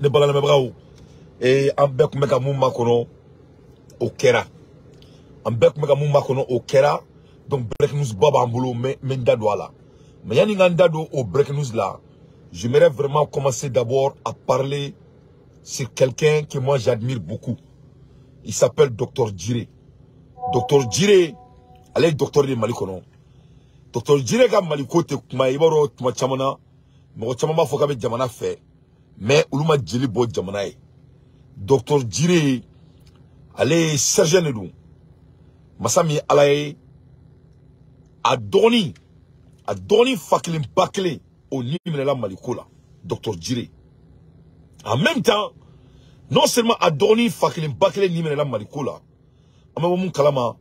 Ne balamɛbagaw e an bɛɛ tun bɛ ka mun makɔnɔ, o kɛra. An bɛɛ tun bɛ ka mun makɔnɔ, o kɛra. Donc breaking news ba b'an bolo, n bɛ n da don a la. Mais yanni n ka n da don o breaking news la, j'aimerais vraiment commencer d'abord à parler sur quelqu'un que moi j'admire beaucoup. Il s'appelle Dr Djiré. Dr Djiré, ale ye docteur de Mali kɔnɔ. Dr Djiré ka Mali ko tɛ kuma ye. I b'a dɔn, tuma caman na, mɔgɔ caman b'a fɔ k'a bɛ jamana fɛ, mais olu ma jeli bɔ jamana ye. Dr Djiré, ale ye sergent de don. Masa min ye Ala ye, a dɔgɔnin fa kelen ba kelen, o ni minɛla Mali ko la. Dr Djiré, en même temps, non seulement a dɔgɔnin fa kelen ba kelen ni minɛla Mali ko la, an bɛ bɔ mun kalama,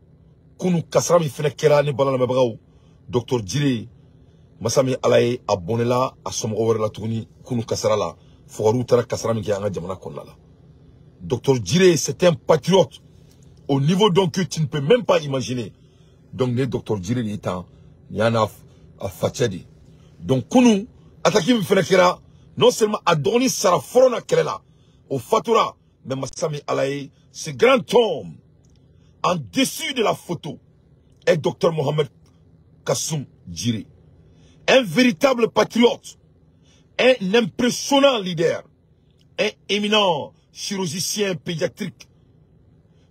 kunu kasara min fɛnɛ kɛra, ne bala lamɛnbagaw, Dr Djiré, masa min Ala ye, a bɔnɛla a somɔgɔ wɛrɛ la tuguni kunu kasara la. Fugariw taara kasara min kɛ an ka jamana kɔnɔna la. Dr Djiré, c'est un patriote au niveau donc que tu ne peux même pas imaginer. Donc ne Dr Djiré de ye tan nin y'a n'a a facɛ de. Donc kunu attaque min fɛnɛ kɛra, non seulement a dɔgɔnin sara fɔlɔ na kɛlɛ la, o fatura, mais masa min Ala ye, ce grand homme en dessus de la photo est Dr Mohamed Kassoum Djiré, un véritable patriote, un impressionnant leader, un éminent chirurgien pédiatrique.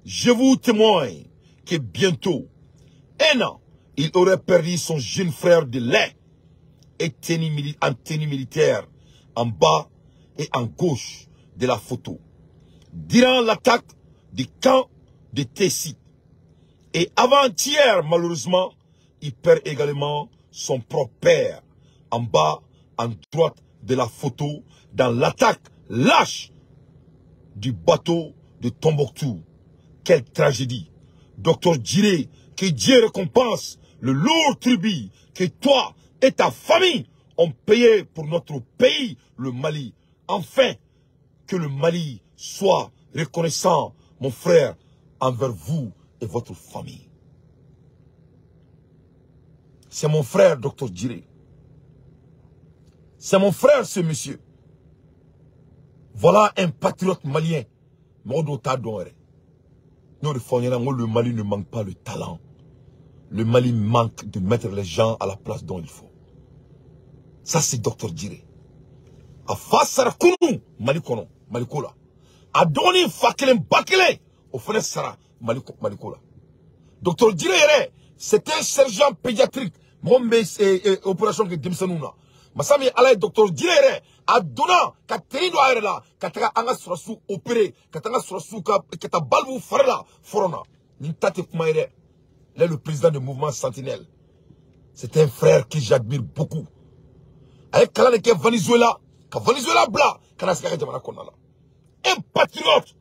Je vous témoigne que bientôt, un an, il aurait perdu son jeune frère de lait et en tenue militaire en bas et en gauche de la photo, durant l'attaque du camp de Tessit. Et avant-hier, malheureusement, il perd également son propre père en bas, en droite de la photo, dans l'attaque lâche du bateau de Tombouctou. Quelle tragédie. Docteur Djiré, que Dieu récompense le lourd tribut que toi et ta famille ont payé pour notre pays, le Mali. Enfin, que le Mali soit reconnaissant, mon frère, envers vous et votre famille. C'est mon frère, Docteur Djiré. C'est mon frère, ce monsieur. Voilà un patriote malien. Mɔgɔ dɔw t'a dɔn yɛrɛ. N'o de fɔ ɲɛna, n ko le Mali ne manque pas le talent. Le Mali manque de mettre les gens à la place dont il faut. Ça, c'est Dr Djiré. A fa sara kunu Mali kɔnɔ, Mali ko la. A dɔgɔnin fa kelen ba kelen, o fana sara Mali, Mali ko la. Dr Djiré yɛrɛ, c'est un sergent pédiatrique. Mɔgɔ min bɛ opération kɛ denmisɛnninw na. Masa min Ala ye, Dr Djiré yɛrɛ, a donna ka tenue don a yɛrɛ la ka taga an ka sɔrɔsiw opérer, ka taa an ka sɔrɔsiw ka taa balle b'u fari la front na. Nin ta tɛ kuma ye dɛ. Il est le président du mouvement Sentinelle. C'est un frère que j'admire beaucoup. A ye kalan de kɛ Venezuela, ka Venezuela bila ka na sigi a ka jamana kɔnɔna la. Un patriote.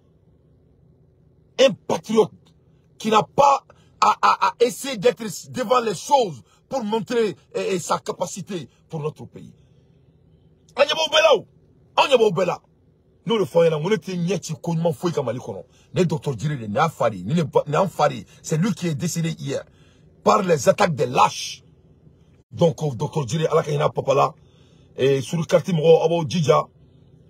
Un patriote qui n'a pas à essayer d'être devant les choses pour montrer sa capacité pour notre pays. An ɲɛ b'o bɛɛ la o. An ɲɛ b'o bɛɛ la. N'o de fɔ an ɲɛna, n ko ne tɛ ɲɛ ci ko ɲuman foyi ka Mali kɔnɔ. Ne Docteur Djiré de, nin y'a fa de ye, nin y'an fa de ye. C'est lui qui est décédé hier par les attaques des lâches. Donc Docteur Djiré, Ala ka hinɛ papa la. Et sur carte mɔgɔw, aw b'aw jija.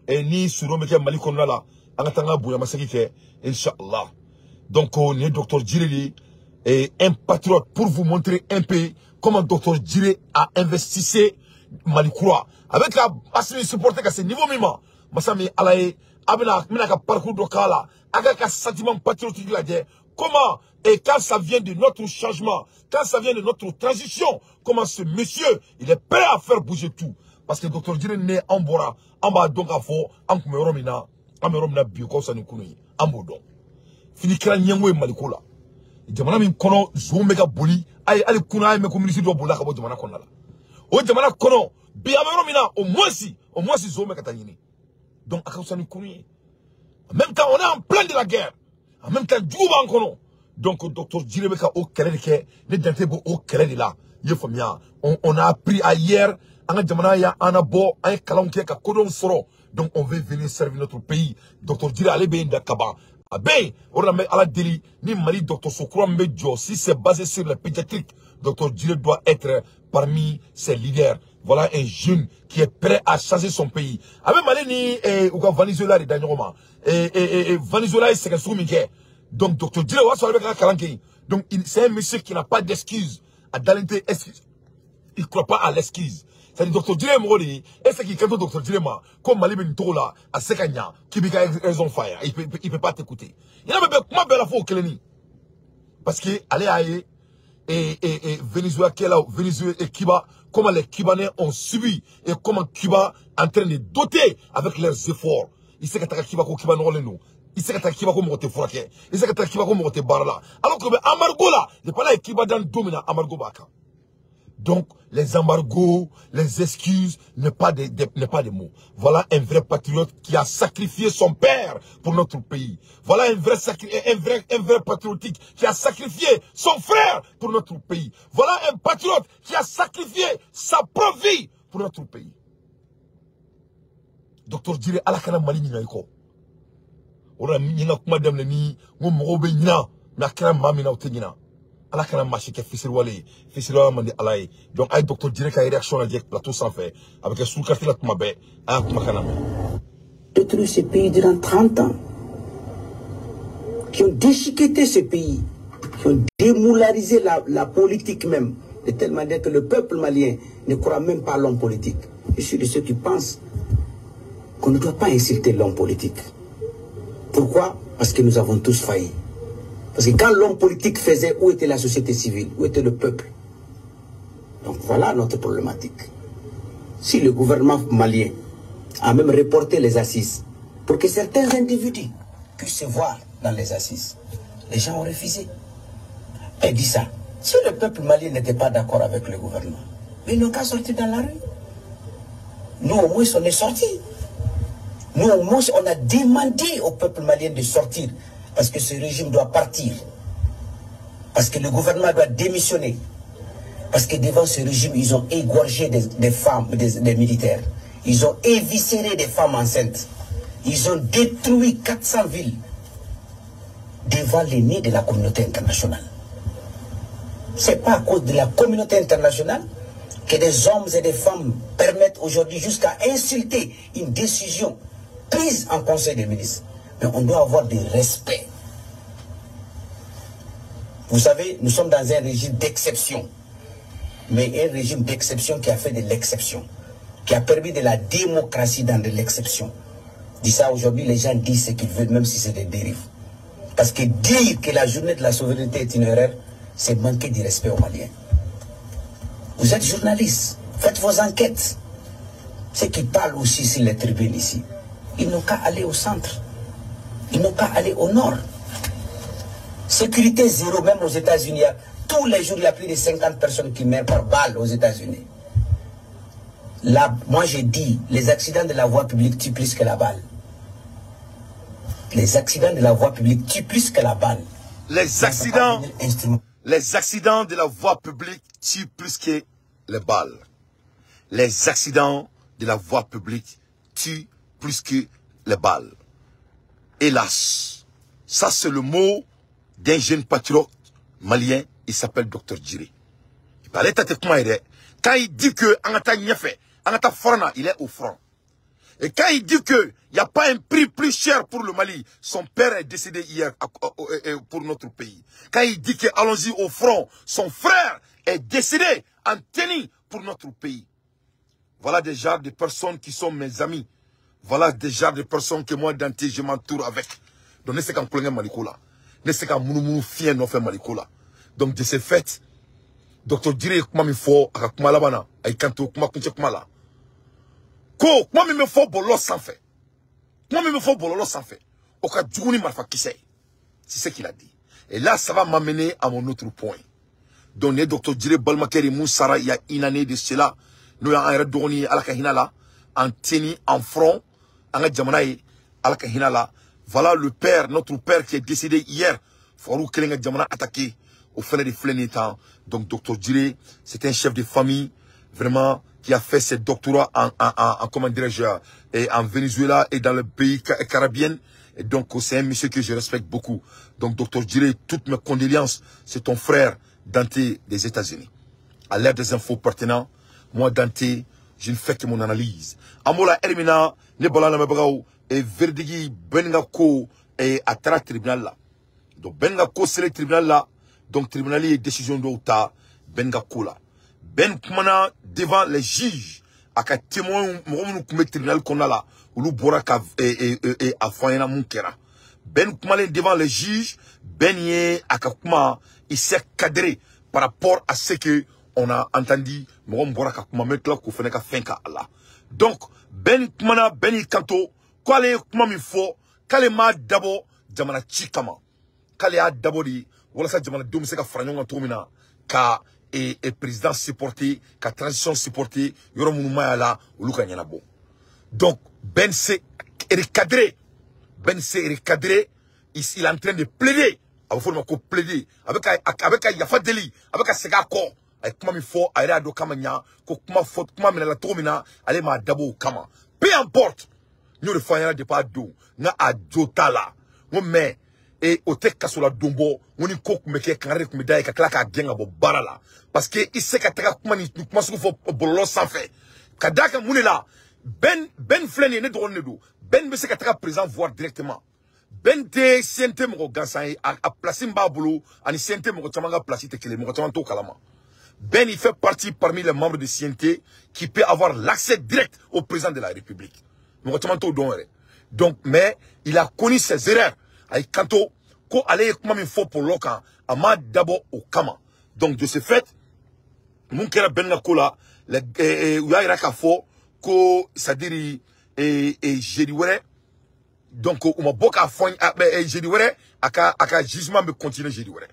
Et ni suron bɛ kɛ Mali kɔnɔna la, an ka taa an ka bonyamasegin kɛ, inchallah. Donc nin ye Docteur Djiré de ye. Et un patriote, pour vous montrer un peu comment Docteur Djiré a investissé Mali kura. Avec la Assimi supporter ka se niveau min ma, masa min Ala ye, a bɛna n bɛna ka parcours dɔ k'a la, a ka sentiment patriotique lajɛ. Comment, et quand ça vient de notre changement, quand ça vient de notre transition, comment ce monsieur, il est prêt à faire bouger tout. Parce que Docteur Djiré, ne an bɔra, an b'a dɔn k'a fɔ an tun bɛ yɔrɔ min na, an bɛ yɔrɔ min na bi, o ka fisa ni kunun ye, an b'o dɔn. Fini kɛra ɲɛngo ye Maliko la. Jamana min kɔnɔ, zon bɛ ka boli, a ye hali kunun a ye mɛn ko ministre dɔ bolila ka bɔ jamana kɔnɔna la. O jamana kɔnɔ, bi an bɛ yɔrɔ min na, au moins zon bɛ ka taa ɲini. Donc a ka fisa ni kunun ye. En même temps, on est en plein de la guerre. En même temps, jugu b'an kɔnɔ. Donc Docteur Djiré bɛ ka o kɛlɛ de kɛ, ne dante b'o o kɛlɛ de la. I ye faamuya? On a appris hier, an ka jamana y'an nabɔ, an ye kalanw kɛ ka kodɔnw sɔrɔ. Donc on veut venir servir notre pays. Docteur Djiré, ale bɛ yen da kaban. A bɛ yen. O de la n bɛ Ala deli ni Mali dɔgɔtɔrɔso kura min bɛ jɔ, si c'est basé sur les pédiatriques, Docteur Djiré doit être parmi ses leaders. Voilà un jeune qui est prêt à changer son pays. Avec Mali ni ou ka Venezuela de daɲɔgɔn et Venezuela est sɛgɛn sugu min kɛ. Donc docteur Djire wa sɔrɔ bɛ ka kalan kɛ. Donc c'est un monsieur qui n'a pas d'excuse. A dalen tɛ excuse. Il croit pas à l'excuse. C'est-à-dire docteur Djire mɔgɔ de ye. E se k'i kanto docteur Djire ma ko Mali bɛ nin cogo la a se ka ɲa k'i b'i ka raison f'a ye. Il peut pas t'écouter. Il n'a pas kuma bɛɛ la fo o kelen ni. Parce que ale y'a ye et Venezuela Venezuela et Cuba, comment les Cubanais ont subi et comment Cuba est en train de doter avec leurs efforts. Il sait que t'as Cuba ko Cuba nɔgɔlen don. Il sait que t'as Cuba ko mɔgɔ tɛ furakɛ. Il sait que t'as Cuba ko mɔgɔ tɛ baara la. Alors que embargo là, depuis là Cuba dans domine embargo b'a kan. Donc les embargos, les excuses n'est pas des mots. Voilà un vrai patriote qui a sacrifié son père pour notre pays. Voilà un vrai patriotique qui a sacrifié son frère pour notre pays. Voilà un patriote qui a sacrifié sa propre vie pour notre pays. Docteur Djire, ala kana Mali ɲina i kɔ. O la n ka kuma daminɛ ni n ko mɔgɔw bɛ ɲina, mais a kɛra maa min na o tɛ ɲina. Ala kana maa si kɛ fisiriwale ye, fisiriwale man di Ala ye. Donc a ye docteur Djire ka réaction lajɛ plateau sanfɛ, a bɛ kɛ surukati la tuma bɛɛ, a y'a kumakan lamɛn. Détruit ce pays durant 30 ans, qui ont déchiqueté ce pays, qui ont démoularisé la politique même, de telle manière que le peuple malien ne croit même pas à l'homme politique. Je suis de ceux qui pensent qu'on ne doit pas insulter l'homme politique. Pourquoi? Parce que nous avons tous failli. Parce que quand l'homme politique faisait, où était la société civile? Où était le peuple? Donc voilà notre problématique. Si le gouvernement malien a même reporté les assises, pour que certains individus puissent se voir dans les assises, les gens ont refusé. Et dit ça, si le peuple malien n'était pas d'accord avec le gouvernement, ils n'ont qu'à sortir dans la rue. Nous, au moins, on est sortis. Nous, au moins, on a demandé au peuple malien de sortir. Parce que ce régime doit partir. Parce que le gouvernement doit démissionner. Parce que devant ce régime, ils ont égorgé des femmes, des militaires. Ils ont éviscéré des femmes enceintes. Ils ont détruit 400 villes devant les nez de la communauté internationale. C'est pas à cause de la communauté internationale que des hommes et des femmes permettent aujourd'hui jusqu'à insulter une décision prise en Conseil des ministres. Mais on doit avoir des respects. Vous savez, nous sommes dans un régime d'exception. Mais un régime d'exception qui a fait de l'exception. Qui a permis de la démocratie dans de l'exception. Dis ça aujourd'hui, les gens disent ce qu'ils veulent, même si c'est des dérives. Parce que dire que la journée de la souveraineté est une erreur, c'est manquer du respect aux Maliens. Vous êtes journaliste, faites vos enquêtes. Ceux qui parlent aussi sur les tribunes ici, ils n'ont qu'à aller au centre. Ils n'ont qu'à aller au nord. Sécurité zéro, même aux États-Unis. Tous les jours, il y a plus de 50 personnes qui meurent par balle aux États-Unis. Là, moi j'ai dit, les accidents de la voie publique tuent plus que la balle. Les accidents de la voie publique tuent plus que la balle. Les accidents de la voie publique tuent plus que les balles. Les accidents de la voie publique tuent plus que les balles. Hélas, ça c'est le mot d'un jeune patriote malien, il s'appelle Dr Djire. Il parlait tactiquement, quand il dit que Angata Nyefe, Angata Forana, il est au front. Et quand il dit qu'il n'y a pas un prix plus cher pour le Mali, son père est décédé hier pour notre pays. Quand il dit que allons-y au front, son frère est décédé en tenue pour notre pays. Voilà déjà des personnes qui sont mes amis. Voilà déjà des personnes que moi, Dante, je m'entoure avec. Donc, ne c'est qu'en colonel Malikola. Ne c'est qu'en mounoumou fien non fait Malikola. Donc, de ce fait, Dr Djire, comment il faut, à Kumalabana, à Ikanto, comment Kumala. Ko, comment il me faut bolo sans fait. Comment il me faut bolo sans fait. Au cas Djouni Marfa qui sait. C'est ce qu'il a dit. Et là, ça va m'amener à mon autre point. Donc, Dr Djire Balmakeri Moussara, il y a une année de cela, nous avons un redoni à la Kahinala, en tenue, en front, en Djamanaï, à la Kahinala. Voilà le père, notre père qui est décédé hier. Farou Kelenga Djamana attaqué au fin des temps. Donc, Dr Djire, c'est un chef de famille, vraiment, qui a fait ses doctorats en comment dirais-je, et en Venezuela et dans le pays caribéen. Et donc, c'est un monsieur que je respecte beaucoup. Donc, Dr Djire, toutes mes condoléances, c'est ton frère Dante des États-Unis. À l'ère des infos pertinentes, moi, Dante, Je ne fais que mon analyse. Amola Hermina, ne bala lamɛnbagaw et verdict Ben ka ko et a taara tribunal la. Donc Ben ka ko selen tribunal la, donc tribunal ye décision dɔw ta Ben ka ko la. Ben kumana devant les juges a ka témoin mɔgɔ minnu tun bɛ tribunal kɔnɔna la, olu bɔra ka a fɔ an ɲɛna mun kɛra. Ben kumalen devant les juges, Ben ye a ka kuma, il s'est cadré par rapport à ce que on a entendu mɔgɔ min bɔra ka kuma, n bɛ tila k'o fana ka fɛn k'a la. Donc Ben kumana, Ben y'i kanto k'ale ye kuma min fɔ, k'ale m'a dabɔ jamana ci kama, k'ale y'a dabɔ de walasa jamanadenw bɛ se ka fara ɲɔgɔn kan cogo min na ka président supporter, ka transition supporter, yɔrɔ minnu ma y'a la olu ka ɲɛnabɔ. Donc Ben s'est recadré, Ben s'est recadré, il est en train de plaider, a bɛ fɔ o de ma ko plaider, a bɛ ka yafa deli, a bɛ ka segin a kɔ. A ye kuma min fɔ, a yɛrɛ y'a dɔn k'a ma ɲa, ko kuma fɔ kuma minɛla cogo min na, ale m'a dabɔ o kama. Peu importe, n y'o de fɔ an ɲɛna depuis a don, n ka a jo t'a la. N ko mais o tɛ kasola don bɔ, n ko ni ko tun bɛ kɛ, kangari de tun bɛ da ye ka tila k'a gɛn ka bɔ baara la. Parce que i se ka taga kuma ni kuma sugu fɔ bɔlɔlɔ sanfɛ. Ka d'a kan mun de la, Ben filɛ nin ye, ne dɔgɔnin de don. Ben bɛ se ka taga président voir directement. Ben tɛ CNT mɔgɔ gansan ye, a place min b'a bolo ani CNT mɔgɔ caman ka place tɛ kelen, mɔgɔ caman t'o kalama. Ben, il fait partie parmi les membres de CNT qui peut avoir l'accès direct au président de la République. Donc, mais il a connu ses erreurs. Ayi kanto, ko ale ye kuma min fɔ bɔlɔlɔ kan, a m'a dabɔ o kama. Donc, de ce fait, mun kɛra Ben ka ko la, u y'a yira k'a fɔ ko, c'est-à-dire, jeudi wɛrɛ, donc u ma bɔ k'a fɔ jeudi wɛrɛ, a ka jugement bɛ continuer jeudi wɛrɛ.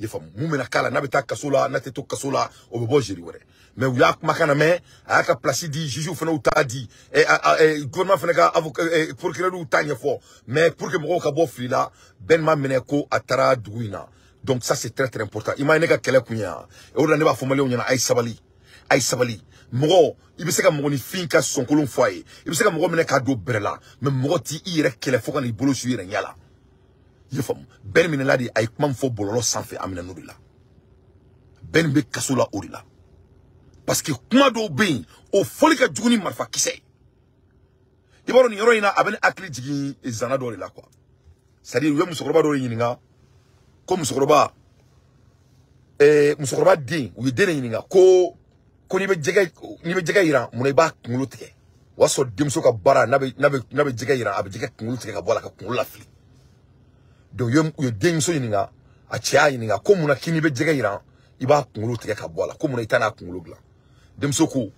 I faamu mun bɛna k'a la, n'a bɛ taa kaso la, n'a tɛ to kaso la, o bɛ bɔ jeudi wɛrɛ. Mais u y'a kumakan na mɛn, a y'a ka place di, juge fana y'u ta di, gouvernement fana ka avocat, procureur y'u ta ɲɛfɔ. Mais pour que mɔgɔw ka bɔ fili la, Ben ma minɛ ko a taara dugu in na. Donc ça c'est très très important. I ma ye ne ka kɛlɛ kun ye yan. O de la ne b'a fɔ maliyɛnw ɲɛna, a ye sabali, a ye sabali. Mɔgɔ, i bɛ se ka mɔgɔninfin ka sɔnkolon fɔ a ye, i bɛ se ka mɔgɔ minɛ k'a don bɛrɛ la, mais mɔgɔ t'i yɛrɛ kɛlɛ fo ka n'i bolo su i yɛrɛ ɲɛ la. I y'a faamu, Ben minɛla de, a ye kuma min fɔ bɔlɔlɔ sanfɛ, a minɛ n'o de la. Ben bɛ kaso la o de la. Parce que kuma dɔw bɛ yen, o fɔli ka jugu ni marifakisɛ ye. I b'a dɔn nin yɔrɔ in na, a bɛ ne hakili jigin zana dɔ de la quoi. C'est-à-dire u ye musokɔrɔba dɔ de ɲininka, ko musokɔrɔba, musokɔrɔba den, u ye den de ɲininka ko n'i bɛ jɛgɛ yiran, munna i b'a kunkolo tigɛ? O y'a sɔrɔ denmuso ka baara, n'a bɛ jɛgɛ yiran, a bɛ jɛgɛ kunkolo tigɛ ka bɔ a la ka kunkolo lafili. Donc u ye denmuso ɲininka, a cɛ y'a ɲininka ko munna k'i n'i bɛ jɛgɛ yiran, i b'a kunkolo tigɛ ka bɔ a la, ko munna i t'a n'a kunkolo dilan? Denmuso ko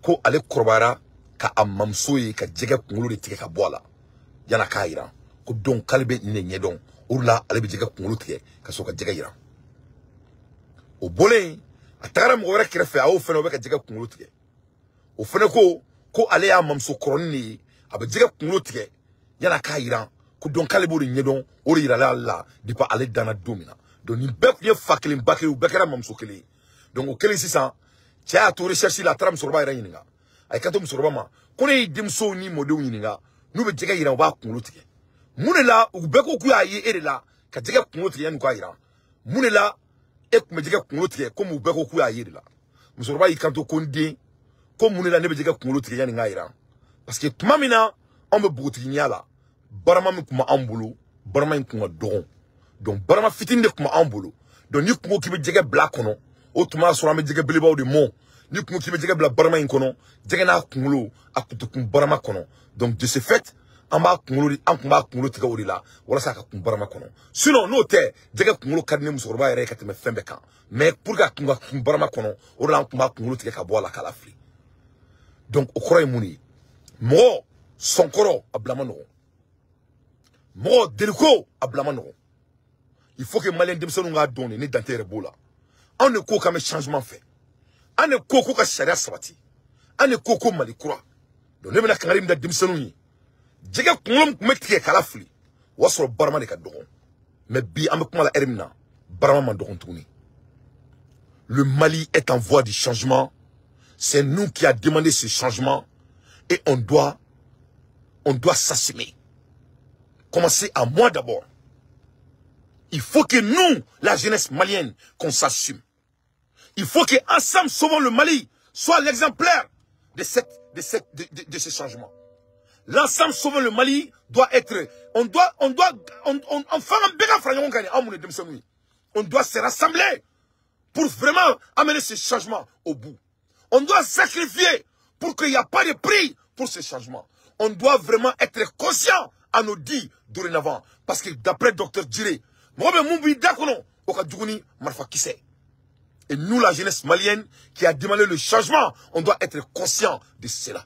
ko ale kɔrɔbayara ka a mamuso ye ka jɛgɛ kunkolo de tigɛ ka bɔ a la yan'a k'a yiran, ko donc k'ale bɛ nin de ɲɛdɔn, o de la ale bɛ jɛgɛ kunkolo tigɛ ka sɔrɔ ka jɛgɛ yiran. O bɔlen, a tagara mɔgɔ wɛrɛ kɛrɛfɛ, a y'o fɛnɛ, o bɛ ka jɛgɛ kunkolo tigɛ. O fɛnɛ ko ko ale y'a mamuso kɔrɔnin de ye, a bɛ jɛgɛ kunkolo tigɛ yan'a k'a yiran, ko donc k'ale b'o de ɲɛdɔn, o de yirala ale la depuis ale danna don min na. Donc nin bɛɛ tun ye fa kelen ba kelen, u bɛɛ kɛra mamuso kelen ye. Donc o kɛlen sisan, cɛ y'a to recherche la, a taara musokɔrɔba yɛrɛ ɲininka. A y'i kanto musokɔrɔba ma ko ne y'i denmusow ni mɔdenw ɲininka, n'u bɛ jɛgɛ yiran, u b'a kunkolo tigɛ. Mun de la u bɛɛ ko k'u y'a ye e de la ka jɛgɛ kunkolo tigɛ yanni u k'a yiran? Mun de la e tun bɛ jɛgɛ kunkolo tigɛ komi u bɛɛ ko k'u y'a ye de la? Musokɔrɔba y'i kanto ko n den, ko mun de la ne bɛ jɛgɛ kunkolo tigɛ yanni n k'a yiran? Parce que tuma min na anw bɛ npogotigiya la, barama min tun b'anw bolo, barama in tun ka dɔgɔn. Donc barama fitinin de tun b'anw bolo. Donc ni kun ko k'i bɛ jɛgɛ bila a kɔnɔ, o tuma y'a sɔrɔ an bɛ jɛgɛ belebaw de mɔ. Ni kun ko k'i bɛ jɛgɛ bila barama in kɔnɔ, jɛgɛ n'a kunkolo a kun tɛ kun barama kɔnɔ. Donc de ce fait, an b'a kunkolo de, an tun b'a kunkolo tigɛ o de la walasa a ka kun barama kɔnɔ. Sinon n'o tɛ, jɛgɛ kunkolo ka di ne musokɔrɔba yɛrɛ ye ka tɛmɛ fɛn bɛɛ kan. Mais pour que a kun ka kun barama kɔnɔ, o de la an tun b'a kunkolo tigɛ ka bɔ a la k'a lafili. Donc o kɔrɔ ye mun de ye? Mɔgɔ sɔnkɔrɔ a bila ma nɔgɔn, mɔgɔ deliko a bila ma nɔgɔn. Il faut que maliyɛn denmisɛnninw k'a dɔn de, ne dan tɛ yɛrɛ b'o la. Anw de ko k'an bɛ changement fɛ, an de ko ko ka sariya sabati, an de ko ko Mali kura. Donc ne bɛna kangari min da denmisɛnninw ye, jɛgɛ kunkolo min tun bɛ tigɛ k'a lafili, o y'a sɔrɔ barama de ka dɔgɔn. Mais bi an bɛ kuma la heure min na, barama man dɔgɔn tuguni. Le Mali est en voie du changement. C'est nous qui a demandé ce changement et on doit s'assumer. Commencez à moi d'abord. Il faut que nous, la jeunesse malienne, qu'on s'assume. Il faut qu'ensemble, sauvons le Mali, soit l'exemplaire. de ce changement. L'ensemble sauvant le Mali doit être, on doit se rassembler pour vraiment amener ce changement au bout. On doit sacrifier pour qu'il n'y ait pas de prix pour ce changement. On doit vraiment être conscient à nos dits dorénavant. Parce que d'après Dr Djiré, et nous, la jeunesse malienne qui a demandé le changement, on doit être conscient de cela.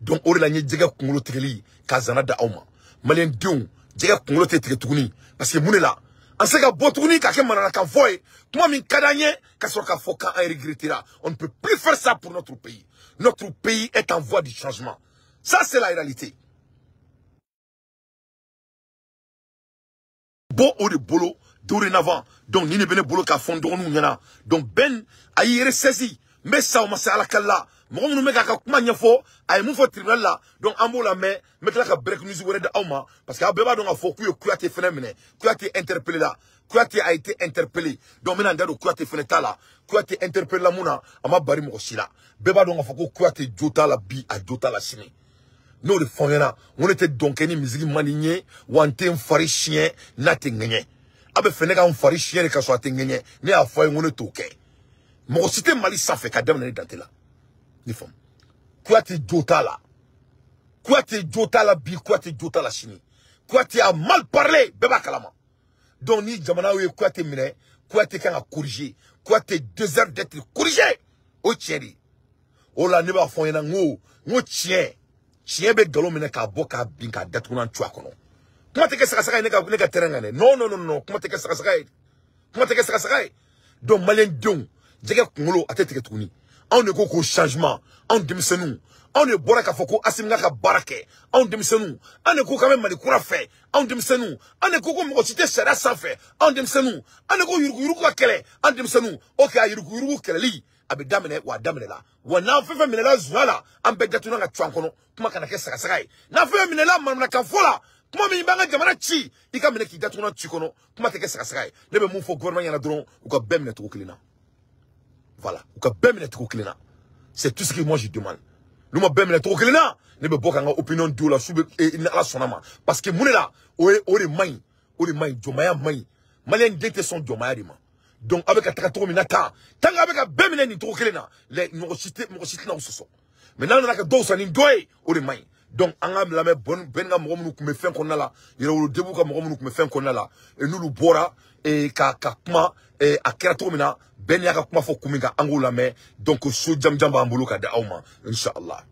Donc, on a dit que tigeli kazana da auma. Malien dion, djega kungolo te tigeli tuguni. Parce que moune là, on sait que botuguni kake manana kan foye, kuma min kadanye, kasoka foka an regrettera. On ne peut plus faire ça pour notre pays. Notre pays est en voie de changement. Ça, c'est la réalité. Bon ou de bolo, dorénavant. Donc, ni ne bene bolo ka fond nous nyana. Donc, Ben a y ressaisi. Mais ça, on m'a à la kala. Mɔgɔ minnu bɛ k'a ka kuma ɲɛfɔ a ye mun fɔ tribunal la donc an b'o lamɛn n bɛ tila ka break news wɛrɛ di aw ma parce que aw bɛɛ b'a dɔn k'a fɔ k'u ye Kouyaté fɛnɛ minɛ. Kouyaté interpellé la, Kouyaté a été interpellé, donc n bɛna n da don Kouyaté fɛnɛ ta la. Kouyaté interpellé la mun na a ma bari mɔgɔ si la. Bɛɛ b'a dɔn k'a fɔ ko Kouyaté jo t'a la bi a jo t'a la sini. N'o de fɔ n ɲɛna n ko ne tɛ dɔn kɛ ni misiri man di n ye wa n tɛ n fari siɲɛ n'a tɛ ŋɛɲɛ. A bɛ fɛ ne ka n fari siɲɛ de ka sɔrɔ a tɛ ŋɛɲɛ. Ne y'a fɔ a ye n ko ne t'o kɛ. Mɔgɔ si tɛ Mali sanfɛ ka daminɛ ne dante la. Kouyaté jo t'a la. Kouyaté jo t'a la bi, Kouyaté jo t'a la sini. Kouyaté a mal parlé, bɛɛ b'a kalama. Donc ni jamana ye Kouyaté minɛ, Kouyaté kan ka corriger. Kouyaté deserve d'être corrigé. O tiɲɛ de. O la ne b'a fɔ n ɲɛna n ko tiɲɛ, tiɲɛ bɛ nkalon minɛ k'a bɔ k'a bin k'a datugu n'an cu a kɔnɔ. Kuma tɛ kɛ sagasaga ye ne ka terrain kan dɛ. Non non non non, kuma tɛ kɛ sagasaga ye. Kuma tɛ kɛ sagasaga ye. Donc malien denw, jɛgɛ kunkolo a tɛ tigɛ tuguni. Anw de ko ko changement, anw denmisɛnninw, anw de bɔra k'a fɔ ko Assimi ka baara kɛ, anw denmisɛnninw, anw de ko k'an bɛ Mali kura fɛ, anw denmisɛnninw, anw de ko ko mɔgɔ si tɛ sariya sanfɛ, anw denmisɛnninw, anw de ko yuruguyurugu ka kɛlɛ, anw denmisɛnninw. Ok, a yuruguyurugu kɛlɛli a bɛ daminɛ wa a daminɛ la. Wa n'an fɛn fɛn minɛla zunya la, an bɛɛ datugu ka cu an kɔnɔ, kuma kana kɛ sagasaga ye. N'an fɛn fɛn minɛla manamanakan fɔ la, kuma min b'an ka jamana ci, i ka minɛ k'i datugu ci kɔnɔ, kuma tɛ kɛ sagasaga ye. Ne bɛ mun fɔ gouvernement ɲɛna dɔrɔn, u ka bɛɛ minɛ cogo kelen na. Voilà, u ka bɛɛ minɛ cogo kelen na. C'est tout ce que moi je demande. Nous ma bɛɛ minɛ cogo kelen na, ne bɛ bɔ ka n ka opinion di o la su bɛ ni Ala sɔnna ma. Parce que mun de la, o de man ɲi, o de man ɲi, jɔnmaya man ɲi. Malien den tɛ sɔn jɔnmaya de ma. Donc a bɛ ka taga cogo min na tan, tant que a bɛ ka bɛɛ minɛ nin cogo kelen na, les mɔgɔ si tɛna aw sɔsɔ. Mais n'an nana ka dɔw san ni dɔ ye, o de man ɲi. Donc an ka lamɛn bɛn ka mɔgɔ minnu tun bɛ fɛn kɔnɔna la, Yɛrɛwolo Debu ka mɔgɔ minnu tun bɛ fɛn kɔnɔna la, n'olu bɔra ka kuma a kɛra cogo min na. Ben y'a ka kuma fɔ kun min kan an k'o lamɛn. Donc so jamujan b'an bolo ka di aw ma inshallah.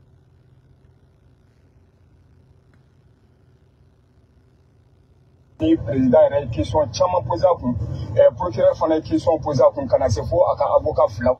Ni président yɛrɛ ye question caman posé a kun, procureur fana ye question posé a kun ka na se fo a ka avocat fila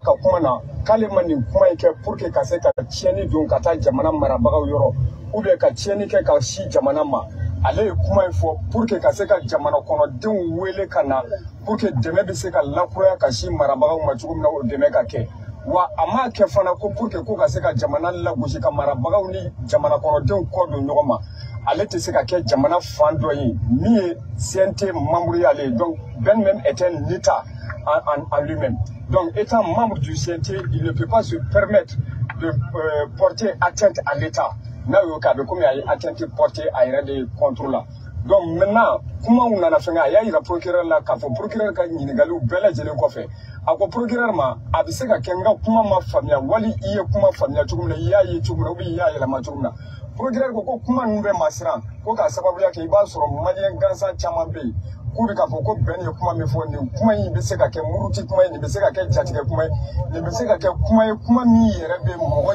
ka kuma na k'ale ma nin kuma in kɛ pour que ka se ka tiɲɛni don ka taa jamana marabagaw yɔrɔ ou bien ka tiɲɛni kɛ ka si jamana ma. Ale ye kuma in fɔ pour que ka se ka jamana kɔnɔdenw wele ka na pour que dɛmɛ bɛ se ka lakuraya ka si marabagaw ma cogo min na o dɛmɛ ka kɛ. Wa a m'a kɛ fana ko pour que ko ka se ka jamana lagosi ka marabagaw ni jamana kɔnɔdenw kɔ don ɲɔgɔn ma. Ale tɛ se ka kɛ jamana fan dɔ ye min ye CNT membre ye ale ye. Donc Ben même est un État en lui-même. Donc étant membre du CNT, il ne peut pas se permettre de porter atteinte à l'État. N'a y'o kɛ a bɛ komi a ye atteinte portée a yɛrɛ de contre la. Donc maintenant kumaw nana fɛngɛ a y'a yira procureur la k'a fɔ procureur ka ɲininkaliw bɛɛ lajɛlen kɔfɛ a ko procureur ma a bɛ se ka kɛ n ka kuma ma faamuya wali i ye kuma faamuya cogo min na i y'a ye cogo min na ou bien i y'a yɛlɛma cogo min na. Procureur ko ko kuma ninnu bɛ maa siran ko k'a sababuya kɛ i b'a sɔrɔ maliyɛn gansan caman bɛ yen k'u bɛ k'a fɔ ko Ben ye kuma min fɔ nin kuma in bɛ se ka kɛ muruti kuma ye, nin bɛ se ka kɛ jatigɛ kuma ye, nin bɛ se ka kɛ kuma ye kuma min yɛrɛ bɛ mɔgɔ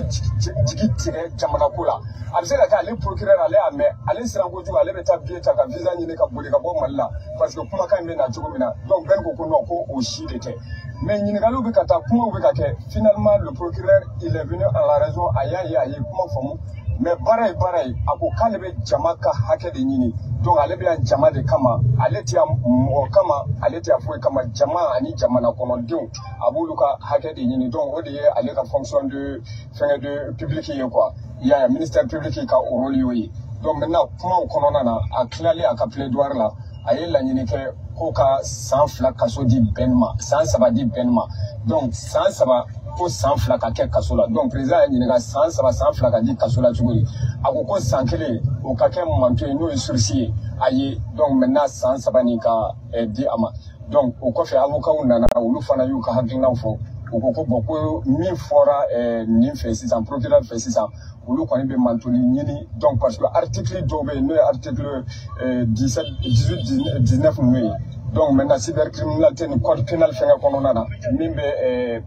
jigi tigɛ jamana ko la. A bɛ se ka kɛ ale procureur ale y'a mɛn ale siran kojugu ale bɛ taa billet ta ka visa ɲini ka boli ka bɔ Mali la parce que kumakan in bɛ na cogo min na. Donc Ben ko ko non ko o si de tɛ. Mais ɲininkaliw bɛ ka taa kumaw bɛ ka kɛ finalement le procureur il est venu à la raison, a y'a ye a ye kuma faamu. Mais baara ye baara ye, a ko k'ale bɛ jama ka hakɛ de ɲini. Donc ale bɛ yan jama de kama, ale tɛ yan mɔgɔ kama, ale tɛ yan foyi kama, jama ani jamana kɔnɔdenw a b'olu ka hakɛ de ɲini. Donc o de ye ale ka fonction de fɛngɛ de public ye quoi. I y'a ye ministère public ka o rôle y'o ye. Donc maintenant kumaw kɔnɔna na a tilalen a ka plaidoirie la a ye laɲini kɛ ko ka san 2 kaso di Ben ma, san 3 di Ben ma. Donc san 3 ko san 2 ka kɛ kaso la. Donc président y'a ɲininka san 3 san 2 ka di kaso la cogo di, a ko ko san 1 o ka kɛ manto ye n'o ye sursis ye a ye. Donc maintenant san 3 nin ka di a ma. Donc o kɔfɛ avocat nana, olu fana y'u ka hakilinaw fɔ. U ko ko bon, ko min fɔra nin fɛ sisan, procureur fɛ sisan, olu kɔni bɛ mantoli ɲini. Donc parce que article dɔw bɛ yen n'o ye article 17 18 19 ninnu ye. Donc maintenant cybercriminalité ni code pénal fɛngɛ kɔnɔna na, min bɛ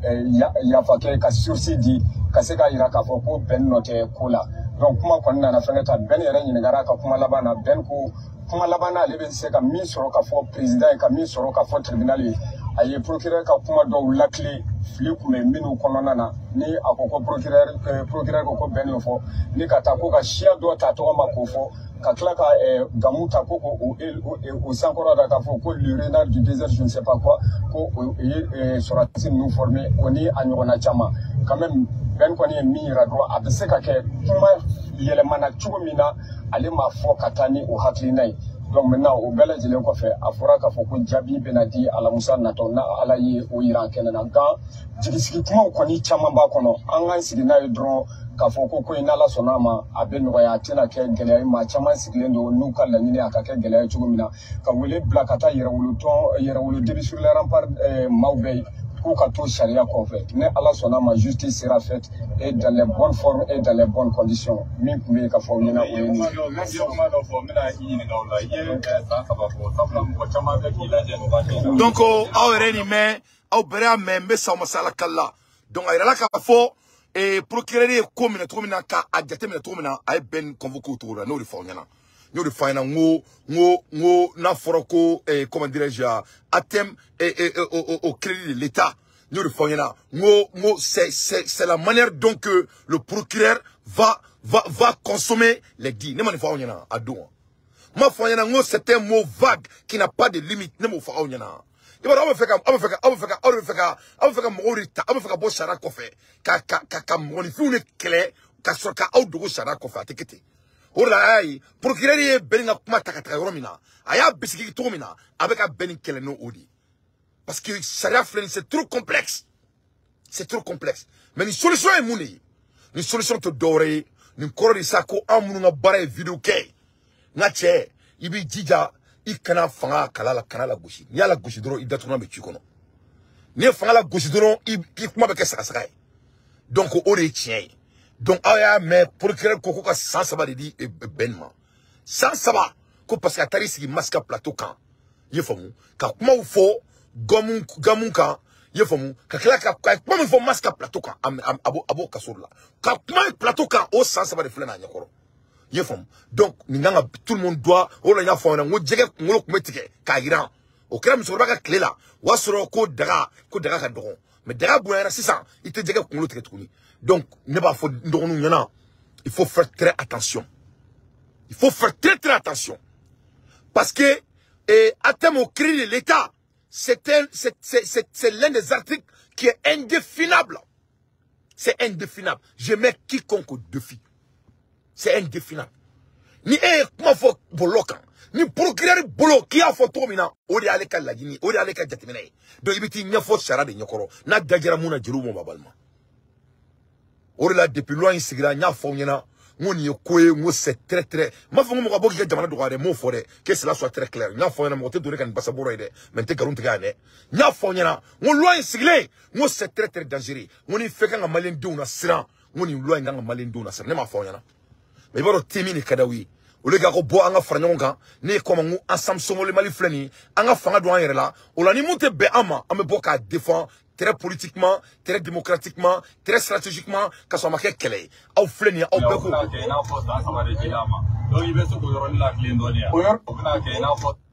yafa kɛ ka sursis di ka se k'a yira k'a fɔ ko bɛn nɔ tɛ ko la. Donc kuma kɔni nana fɛngɛ ta, Ben yɛrɛ ɲininkara a ka kuma laban na. Ben ko kuma laban na ale bɛ se ka min sɔrɔ ka fɔ président ye, ka min sɔrɔ ka fɔ tribunal ye. A ye procureur ka kuma dɔw lakile, fili tun bɛ minnu kɔnɔna na, ni a ko ko procureur ko ko Ben y'o fɔ, ni ka taa ko ka siya dɔ ta tɔgɔ ma k'o fɔ, ka tila ka gamu ta ko o sankɔrɔ da k'a fɔ ko le renard du désert je ne sais pas quoi, ko o ye sɔrɔdasi ninnu formé, o ni a ɲɔgɔnna caman. Quand même Ben kɔni ye min yira dɔrɔn, a bɛ se ka kɛ kuma yɛlɛmana cogo min na, ale m'a fɔ ka taa ni o hakilina ye. Donc maintenant o bɛɛ lajɛlen kɔfɛ, a fɔra k'a fɔ ko jaabi bɛna di alamusa natɔ, n'a Ala ye o yira an kɛnɛ na. Nka jigisigi kumaw kɔni caman b'a kɔnɔ, an k'an sigi n'a ye dɔrɔn k'a fɔ ko in n'Ala sɔnna a ma a bɛ nɔgɔya, a tɛna kɛ gɛlɛya ye. Maa caman sigilen don n'u ka laɲini a ka kɛ gɛlɛya ye cogo min na, ka wele bila ka taa yɛrɛwolo tɔn, yɛrɛwolo début sur les remparts maaw bɛɛ ye k'u ka to sariya kɔfɛ. Ni Ala sɔnna a ma, justice sera faite et dans les bonnes formes et dans les bonnes conditions. Min tun bɛ yen ka fɔ aw ɲɛna o ye nin ye. Donc aw yɛrɛ nin mɛn, aw bɛrɛ y'a mɛn, n bɛ sa masala kala. Donc a yirala k'a fɔ procureur ye ko minɛ cogo min na, k'a jateminɛ cogo min na, a ye Ben convoqué o cogo la. N'o de fɔ aw ɲɛna, n y'o de fɔ a ɲɛna, n ko n'a fɔra ko comment dirais-je, ATM au crédit de l'État. N y'o de fɔ aw ɲɛna, n ko c'est la manière dont que le procureur va consommer les dits. Ne ma nin fɔ aw ɲɛna a don. N m'a fɔ aw ɲɛna n ko c'est un mot vague qui n'a pas de limite. Ne m'o fɔ aw ɲɛna. I b'a dɔn aw bɛ fɛ ka aw bɛ fɛ ka aw bɛ fɛ ka aw bɛ fɛ ka aw bɛ fɛ ka mɔgɔw de ta, aw bɛ fɛ ka bɔ sariya kɔfɛ ka mɔgɔninfinw de kɛlɛ ka sɔrɔ ka aw dogo sariya kɔfɛ. A tɛ kɛ ten. O de la a y'a ye procureur ye Ben ka kuma ta ka taga yɔrɔ min na, a y'a bisigi cogo min na, a bɛ ka Ben kɛlɛ n'o o de ye. Parce que sariya filɛ nin, c'est trop complexe, c'est trop complexe. Mais nin solution ye mun de ye? Nin solution tɛ dɔwɛrɛ ye, nin kɔrɔ de sa ko anw minnu ka baara ye vidéo kɛ, n ka cɛ, i b'i jija i kana fanga kala la, kana la gosi. N'i y'a la gosi dɔrɔn, i datugulan bɛ ci kɔnɔ. N'i ye fanga la gosi dɔrɔn, i kuma bɛ kɛ sagasaga ye. Donc o de ye tiɲɛ ye. Donc aw y'a mɛn, procureur ko ko ka san 3 de di Ben ma, san 3, ko parce que a taar'i sigi Maska plateau kan, i ye faamu, ka kumaw fɔ gamu kan, i ye faamu, ka tila ka kuma min fɔ Maska plateau kan, a b'o kaso de la, ka kuma plateau kan, o san 3 de filɛ n'a ɲɛkɔrɔ, i ye faamu. Donc nin kan ka tout le monde doit, o de la n y'a fɔ aw ɲɛna n ko jɛgɛ kunkolo tun bɛ tigɛ k'a yiran, o kɛra musokɔrɔba ka tile la, o y'a sɔrɔ ko daga ka dɔgɔn, mais daga bonyana sisan, i tɛ jɛgɛ kunkolo tigɛ tuguni. Donc ne b'a fɔ n dɔgɔninw ɲɛna, il faut faire très attention, il faut faire très très attention, parce que ATM au crédit de l'État, c'est l'un des articles qui est indéfinable. C'est indéfinable. Je mets quiconque au défi. C'est indéfinable. Ni e kuma fɔ bolo kan, ni procureur bolo k'i y'a fɔ cogo min na, o de y'ale ka laɲini, o de y'ale ka jateminɛ ye. Donc i bɛ t'i ɲɛfɔ sariya de ɲɛkɔrɔ, n'a dajara mun na, jeliw m'o ma balima. O de la depuis loi in sigira, n y'a fɔ aw ɲɛna, n ko nin ye ko ye, n ko c'est très très, n m'a fɔ n ko mɔgɔ bɔ k'i ka jamana dɔgɔya dɛ, n m'o fɔ dɛ, que cela soit très clair. N y'a fɔ aw ɲɛna, mɔgɔ tɛ don ne ka nin basabɔrɔ ye dɛ, mais n tɛ nkalon tigɛ yan dɛ. N y'a fɔ aw ɲɛna, n ko loi in sigilen, n ko c'est très très dangereux. N ko ni fɛn kan ka maliyɛn denw na siran, n ko nin loi in kan ka maliyɛn denw na siran, ne m'a fɔ aw ɲɛna. Mais i b'a dɔn thé min de ka d'aw ye, olu k'a ko bɔ an ka fara ɲɔgɔn kan, ne ye kɔma n ko ensemble Somoli Mali filɛ nin ye, an ka fanga don an yɛrɛ la, o la ni mun tɛ bɛn an ma, an bɛ bɔ k'a défend très politiquement, très démocratiquement, très stratégiquement, ka sɔrɔ a ma kɛ kɛlɛ ye. Aw filɛ nin ye, aw bɛɛ ko.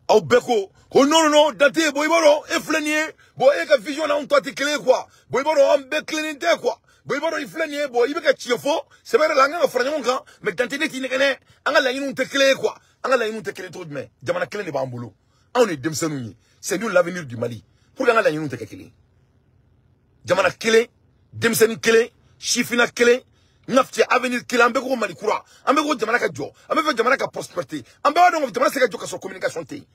Aw bɛɛ ko ko non non non Dante, bon i b'a dɔn e filɛ nin ye, bon e ka vision n'anw ta tɛ kelen ye quoi, bon i b'a dɔn an bɛɛ tilennen tɛ quoi. Bon i b'a dɔn i filɛ nin ye, bon i bɛ ka tiɲɛ fɔ sɛbɛ yɛrɛ la, an kan ka fara ɲɔgɔn kan, mais Dante ne t'i nɛgɛ dɛ, an ka laɲiniw tɛ kelen ye quoi, an ka laɲiniw tɛ kelen cogo jumɛn? Jamana kelen de b'an bolo, anw de ye denmisɛnninw ye, c'est nous l'avenir du Mali, pour que an ka laɲiniw tɛ kɛ kelen ye. Jamana kelen, denmisɛnnin kelen, sifinna kelen, n ka cɛ avenir kelen, an bɛɛ ko Mali kura, an bɛɛ ko jamana ka jɔ, an bɛɛ fɛ jamana ka prospérité, an bɛɛ b'a dɔn ko jamana tɛ se ka jɔ ka sɔrɔ communication tɛ yen.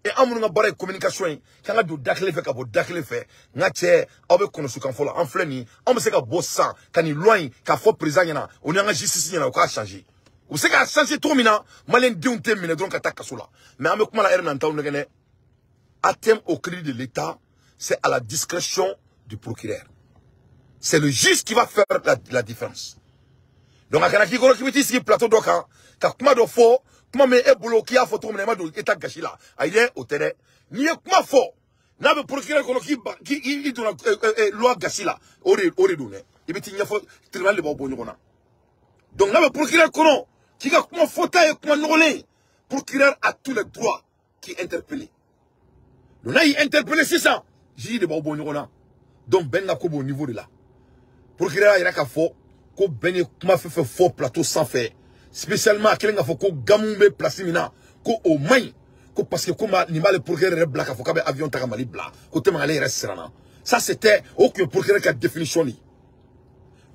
Et an minnu ka baara ye communication ye k'an ka don da kelen fɛ ka bɔ da kelen fɛ n ka cɛ aw bɛ kɔnɔsu kan fɔlɔ an filɛ nin ye an bɛ se ka bɔ sisan ka nin loi in k'a fɔ président ɲɛna o ni an ka justice ɲɛna u k'a changer u bɛ se k'a changer cogo min na maliyɛn denw tɛ minɛ dɔrɔn ka taa kaso la mais an bɛ kuma la heure min na n t'aw nɛgɛ dɛ. Atteinte au crédit de l'État, c'est à la discrétion du procureur. C'est le juge qui va faire la différence. Donc a kana k'i kɔrɔ k'i bɛ t'i sigi plateau dɔ kan ka kuma dɔ fɔ kuma min e bolo k'i y'a fɔ cogo min na i ma don État gasi la ayi dɛ o tɛ dɛ n'i ye kuma fɔ n'a bɛ procureur kɔnɔ k'i donna loi gasi la o de don dɛ i bɛ t'i ɲɛfɔ tribunal de b'aw bɔ ɲɔgɔn na. Donc n'a bɛ procureur kɔnɔ k'i ka kuma fɔta ye kuma nɔgɔlen procureur a tous les droits k'i interpeller. Donc n'a y'i interpeller sisan juge de b'aw bɔ ɲɔgɔn na. Donc bɛn ka ko b'o niveau de la. Procureur y'a yira k'a fɔ ko bɛn ye kuma fɛn fɛn fɔ plateau sanfɛ spécialement a kɛlen k'a fɔ ko gamu bɛ place min na ko o man ɲi ko parce que ko nin b'ale procureur yɛrɛ bila k'a fɔ k'a bɛ avion ta ka Mali bila ko tellement ale yɛrɛ siranna. Ça c'était o tun ye procureur ka définition de ye.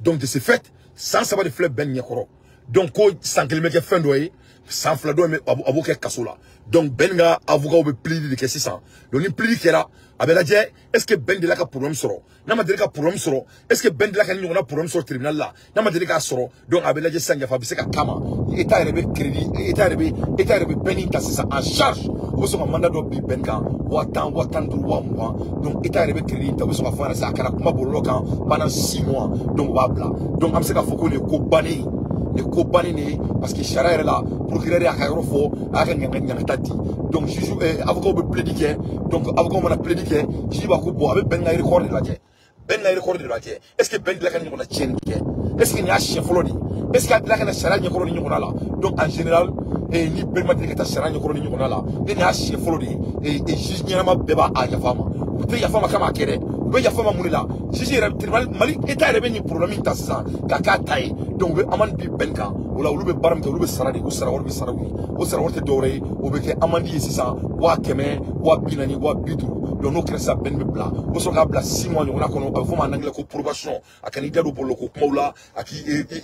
Donc de ce fait san 3 de filɛ bɛn ɲɛkɔrɔ. Donc ko san 1 bɛ kɛ fɛn dɔ ye san 2 dɔ a b'o kɛ kaso la. Donc bɛn ka avocat bɛ plaider de kɛ sisan. Donc ni plaider kɛra a bɛ lajɛ est-ce que bɛn delila ka problème sɔrɔ n'a ma deli ka problème sɔrɔ est-ce que bɛn delila ka nin ɲɔgɔnna problème sɔrɔ tribunal la n'a ma deli k'a sɔrɔ donc a bɛ lajɛ sisan yafa bɛ se ka k'a ma État yɛrɛ bɛ crédit État yɛrɛ bɛ bɛn ta sisan en charge u bɛ sɔn ka mandat dɔ bin bɛn kan 10 000 15 000 20 000 donc État yɛrɛ bɛ crédit ta u bɛ sɔn ka fɔ a ɲɛna sisan a kɛra kuma bɔlɔlɔ kan pendant 6 mois donc u b'a bila. Donc an bɛ se k'a fɔ ko nin ye ko bannen ye. Nin ko bannen de ye parce que sariya yɛrɛ la procureur y'a ka yɔrɔ fɔ a y'a ka ɲangata di. Donc juge avocat bɛ plaider kɛ donc avocat mana plaider kɛ juge b'a ko bon a bɛ bɛn ka record de lajɛ bɛn ka record de lajɛ est ce que bɛn delila ka nin ɲɔgɔnna tiɲɛni kɛ est ce que nin y'a siɲɛ fɔlɔ de ye est ce que a delila ka na sariya ɲɛkɔrɔ ni ɲɔgɔnna la. Donc en général ni bɛn ma deli ka taa sariya ɲɛkɔrɔ ni ɲɔgɔnna la ni nin y'a siɲɛ fɔlɔ de ye juge ɲɛnama bɛɛ b'a yafa ma u tɛ yafa ma k'a m'a kɛ dɛ u bɛ yafa ma mun de la juge yɛrɛ tribunal Mali État yɛrɛ bɛ nin problème ta sisan k'a k'a ta ye. Donc u bɛ amende bi bɛn kan o la olu bɛ baara min kɛ olu bɛ sara de u sara wari bɛ sara u ye o sara wari tɛ dɔwɛrɛ ye o bɛ kɛ amende ye sisan 100 000 40 000 50 000. Donc n'o kɛra sisan bɛn bɛ bila u bɛ sɔrɔ k'a bila 6 mois ɲɔgɔnna kɔnɔ a bɛ fɔ o ma en anglais ko probation a kan'i da don bɔlɔlɔ ko kumaw la a k'i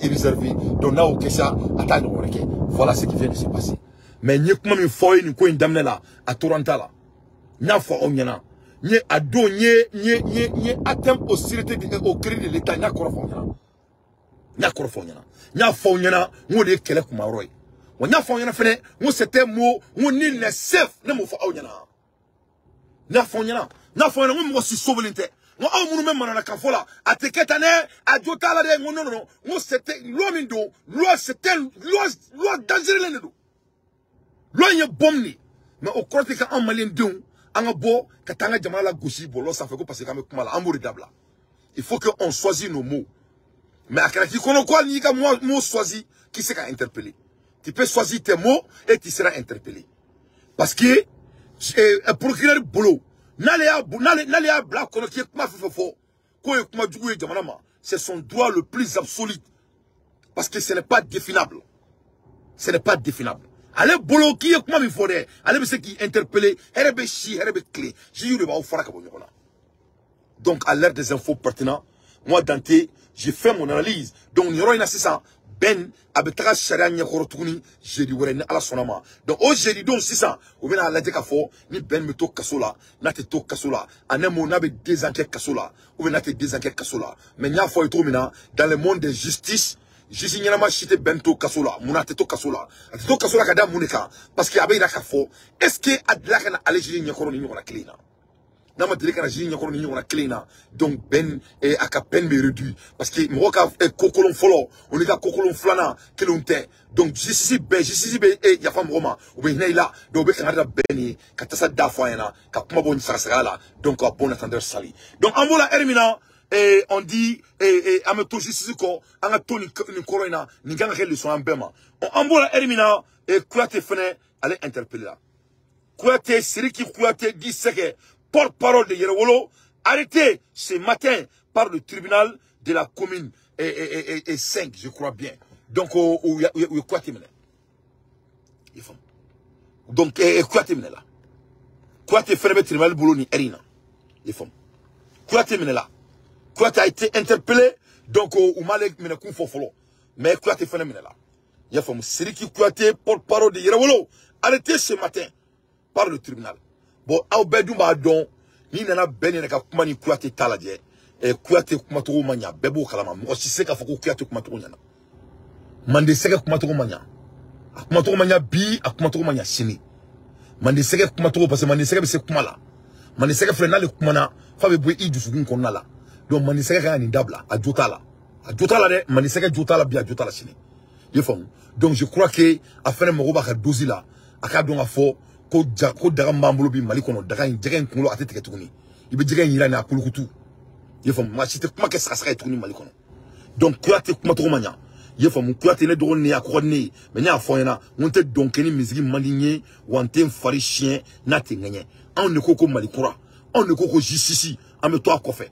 réserver. Donc n'a y'o kɛ sa a t'a ɲɔgɔn wɛrɛ kɛ. Voilà ce qui vient de se passer. Mais n ye kuma min fɔ aw ye nin ko in daminɛ la a tora n ta la n y'a fɔ aw ɲɛna n ye a don n ye atteinte au sûreté au crédit de l'État n y'a kɔrɔ fɔ aw ɲɛna n y'a kɔrɔ fɔ aw ɲɛna n y'a fɔ aw ɲɛna n k'o de ye kɛlɛ kumayɔrɔ ye wa n y'a fɔ aw ɲɛna fɛnɛ n ko c'était mot n ko nul n'est safe ne m'o fɔ aw ɲɛna n y'a fɔ aw ɲɛna n y'a fɔ aw ɲɛna n ko mɔgɔ si sobelen tɛ n ko aw minnu bɛ mananakan fɔ la a tɛ kɛ tan dɛ a jo t'a la dɛ n ko non non non n ko c'était loi min don loi c'était loi dangereux de don loi in ye bombe de ye mais o kɔrɔ tɛ k'anw maliyɛn denw an ka bɔ ka taa an ka jamana la gosi bɔlɔlɔ sanfɛ ko parce que k'an bɛ kuma la an b'o de dabila. Il faut que on choisit nos mots. Mais a kɛra k'i kɔnɔ ko hali n'i ka mot choisi k'i se ka interpeller. Tu peux choisir tes mots et tu seras interpellé. Parce que procureur bolo n'ale y'a bila kɔnɔ k'i ye kuma fɛn fɛn fɔ k'o ye kuma jugu ye jamana ma c'est son droit le plus absolu parce que ce n'est pas définable. Ce n'est pas définable. Ale bolo k'i ye kuma min fɔ dɛ ale bɛ se k'i interpeller hɛrɛ bɛ si hɛrɛ bɛ tile juge de b'aw fara ka bɔ ɲɔgɔn na. Donc à l'ère des infos pertinentes moi Dante j'ai fait mon analyse. Donc nin yɔrɔ in na sisan bɛn a bɛ taga sariya ɲɛkɔrɔ tuguni jeudi wɛrɛ ni Ala sɔnna ma. Donc o jeudi don sisan u bɛna lajɛ k'a fɔ ni bɛn bɛ to kaso la n'a tɛ to kaso la en un mot n'a bɛ 2 ans kɛ kaso la ou bien n'a tɛ 2 ans kɛ kaso la. Mais n y'a fɔ aw ye cogo min na dans le monde des justices juge ɲɛnama si tɛ bɛn to kaso la mun na a tɛ to kaso la a tɛ to kaso la ka da mun de kan parce que a bɛ yira k'a fɔ est ce que a delila ka na ale juge ɲɛkɔrɔ ni ɲɔgɔnna kelen in na n'a ma deli ka na juge ɲɛkɔrɔ ni ɲɔgɔnna kelen in na donc bɛn a ka peine bɛ réduit parce que mɔgɔ ka kokolon fɔlɔ o n'i ka kokolon filanan kelenw tɛ. Donc justice bɛɛ justice bɛ yafa mɔgɔ ma u bɛ hinɛ i la donc u bɛ kangari da bɛn ye ka tasa da fɔ a ɲɛna ka kuma bɔ sagasaga la. Donc à bon entendeur salut. Donc an b'o la heure min na on dit an bɛ to justice kɔ an ka to nin kɔrɔ in na nin kan ka kɛ leçon an bɛɛ ma. An b'o la heure min na Kouyaté fɛnɛ ale interpellé la. Kouyaté Sidiki Kouyaté dit Sɛgɛ porte-parole de Yerewolo arrêté ce matin par le tribunal de la commune et 5 je crois bien. Donc o ye Kouyaté minɛ i faamu. Donc Kouyaté minɛ la Kouyaté fɛnɛ bɛ tribunal bolo nin heure in na i faamu. Kouyaté minɛ la Kouyaté a été interpellé donc u m'ale minɛ kun fɔ fɔlɔ mais Kouyaté fɛnɛ minɛ la i y'a faamu. Sidiki Kouyaté porte-parole de Yerewolo arrêté ce matin par le tribunal. Bon aw bɛɛ dun b'a dɔn n'i nana bɛn yɛrɛ ka kuma ni Kuyate ta lajɛ Kuyate kumacogo ma ɲa bɛɛ b'o kalama mɔgɔ si se k'a fɔ ko Kuyate kumacogo ɲɛna. Mande Sɛgɛ kumacogo ma ɲa. A kumacogo ma ɲa bi a kumacogo ma ɲa sini. Mande Sɛgɛ kumacogo parce que Mande Sɛgɛ bɛ se kuma la. Mande Sɛgɛ filɛ n'ale kumana f'a bɛ bɔ i dusukun kɔnɔna la. Donc Mande Sɛgɛ kan ka nin dabila a jo t'a la. A jo t'a la dɛ Mande Sɛgɛ jo t'a la bi a jo t'a la sini. I y'a faamu. Donc je crois que a fɛnɛ mago b'a ka dose la a k'a dɔn k'a fɔ ko ja ko daga min b'an bolo bi Mali kɔnɔ daga in jɛgɛ in kunkolo a tɛ tigɛ tuguni. I bɛ jɛgɛ in yira nin a kulukutu. I y'a faamu maa si tɛ kuma kɛ sagasaga ye tuguni Mali kɔnɔ. Donc Kuyate kumacogo ma ɲa. I y'a faamu Kuyate ne dɔgɔnin ne ye a kɔgɔ ni ne ye mais ne y'a fɔ n ɲɛna n ko n tɛ dɔn kɛ ni misiri man di n ye wa n tɛ n fari siɲɛ n'a tɛ ŋɛɲɛ. Anw de ko ko Mali kura anw de ko ko justice an bɛ to a kɔfɛ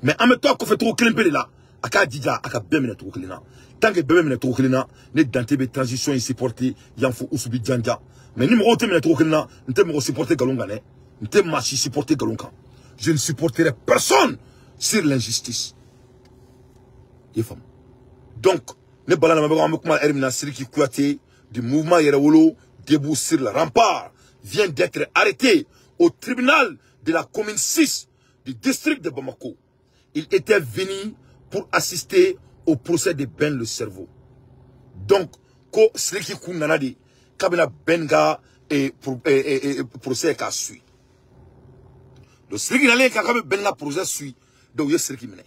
mais an bɛ to a kɔfɛ cogo kelen pe de la a k'a jija a ka bɛɛ minɛ cogo kelen na. Tant que bɛɛ bɛ minɛ cogo kelen na ne Dante bɛ transition in supporter yan fo Usubi janja mais ni mɔgɔw tɛ minɛ cogo kelen na n tɛ mɔgɔ supporter nkalon kan dɛ n tɛ maa si supporter nkalon kan. Je ne supporterai personne sur l'injustice. I y'a faamu. Donc ne bala na an bɛ kuma heure min na Sidiki Kouyaté du mouvement Yɛrɛwolo debout sur le rempart vient d'être arrêté au tribunal de la commune 6 du district de Bamako. Il était venu pour assister au procès de Ben le Cerveau. Donc, ko Sidiki kun nana de k'a bɛna Ben ka procès k'a suit. Donc Sidiki nalen k'a bɛ Ben ka procès suit. Donc u ye Sidiki minɛ.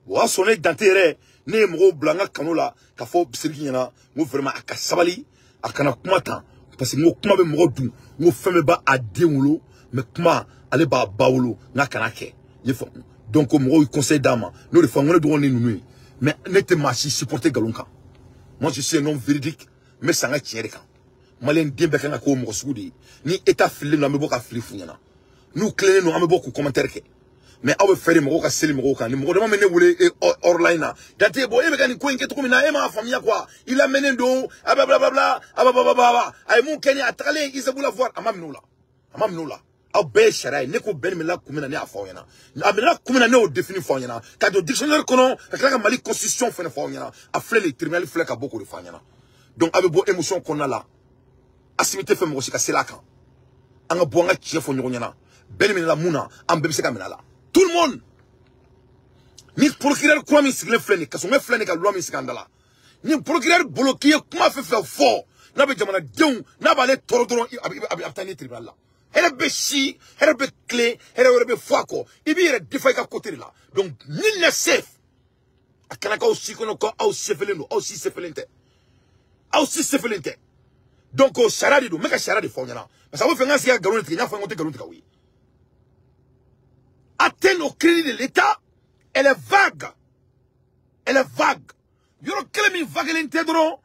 O y'a sɔrɔ ne Dante yɛrɛ ne ye mɔgɔw bila n ka kanu la k'a fɔ Sidiki ɲɛna n ko vraiment a ka sabali a kana kuma tan parce que n ko kuma bɛ mɔgɔ dun n ko fɛn bɛɛ b'a den wolo mais kuma ale b'a ba wolo n k'a kana kɛ. I y'a faamu. Donc mɔgɔw ye conseil d'a ma n'o de fɔ n ko ne dɔgɔnin ninnu ye mais ne tɛ maa si supporter nkalon kan. Moi je suis un homme véridique n bɛ san n ka tiɲɛ de kan. Maliyɛn den bɛɛ kan ka k'o mɔgɔ sugu de ye. Ni état fililen don an bɛ bɔ ka fili f'u ɲɛna. N'u tilennen don an bɛ bɔ k'u commentaire kɛ. Mais aw bɛ fɛ de mɔgɔw ka seli mɔgɔw kan ni mɔgɔ dama bɛ ne wele hors na Dante bon e bɛ ka nin ko in kɛ cogo min na e m'a faamuya quoi i lamɛnnen don a blablabla a babababa a ye mun kɛ ni a tagalen Isabula voir a ma minɛ o la a ma minɛ o la. Aw bɛɛ ye sariya ye ne ko bɛɛ minɛla kun min na ne y'a fɔ aw ɲɛna a minɛla kun min na ne y'o défini fɔ aw ɲɛna ka don dictionnaire kɔnɔ ka tila ka Mali constitution fɛnɛ fɔ aw ɲɛna a filɛ nin tribunal filɛ ka bɔ k'o de fɔ aw ɲɛna. Donc aw bɛ bɔ émotion kɔnɔna la Assimi tɛ fɛ mɔgɔ si ka seli a kan an ka bɔ an ka tiɲɛ fɔ ɲɔgɔn ɲɛna bɛɛ minɛla mun na an bɛɛ bɛ se ka minɛ a la. Tout le monde. Ni procureur kura min sigilen filɛ nin kasɔnkɛ filɛ nin ka loi min sigi an da la ni procureur bolo k'i ye kuma fɛn fɛn fɔ n'a bɛ jamanadenw n'a b'ale tɔɔrɔ dɔrɔn a bɛ taa ni tribunal la. Hɛrɛ bɛ si hɛrɛ bɛ tilen hɛrɛ wɛrɛ bɛ fɔ a kɔ i b'i yɛrɛ défend i ka côté de la. Donc nul n'est safe. A kana k'aw si kɔnɔ ko aw sefelen don aw si sefelen tɛ aw si sefelen tɛ. Donc o sariya de don n bɛ ka sariya de fɔ aw ɲɛna parce que aw bɛ fɛ n ka sigi ka nkalon de tigɛ n y'a fɔ n ko n tɛ nkalon tigɛ aw ye. Atteindre au crédit de l'État, elle est vague. Elle est vague. Yɔrɔ kelen min vaguelen tɛ dɔrɔn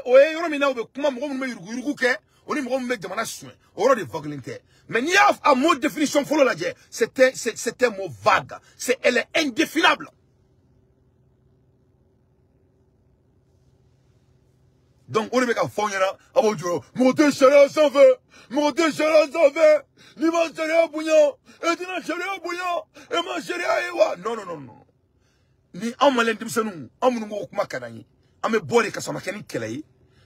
o ye yɔrɔ min na u bɛ kuma mɔgɔ minnu bɛ yuruguyurugu kɛ o ni mɔgɔ min bɛ jamana suɲɛ o yɔrɔ de vaguelen tɛ. Mais n'i y'a a mot définition fɔlɔ lajɛ c'est un mot vague. C'est elle est indéfinable. Donc o de bɛ ka fɔ aw ɲɛna a b'o jɔrɔ mɔgɔ tɛ sariya sanfɛ mɔgɔ tɛ sariya sanfɛ n'i ma sariya bonya e tɛna sariya bonya e ma sariya ye wa. Non non non non ni anw maliyɛn denmisɛnninw anw minnu ko kuma ka d'an ye an bɛ bɔ de ka sɔrɔ a ma kɛ ni kɛlɛ ye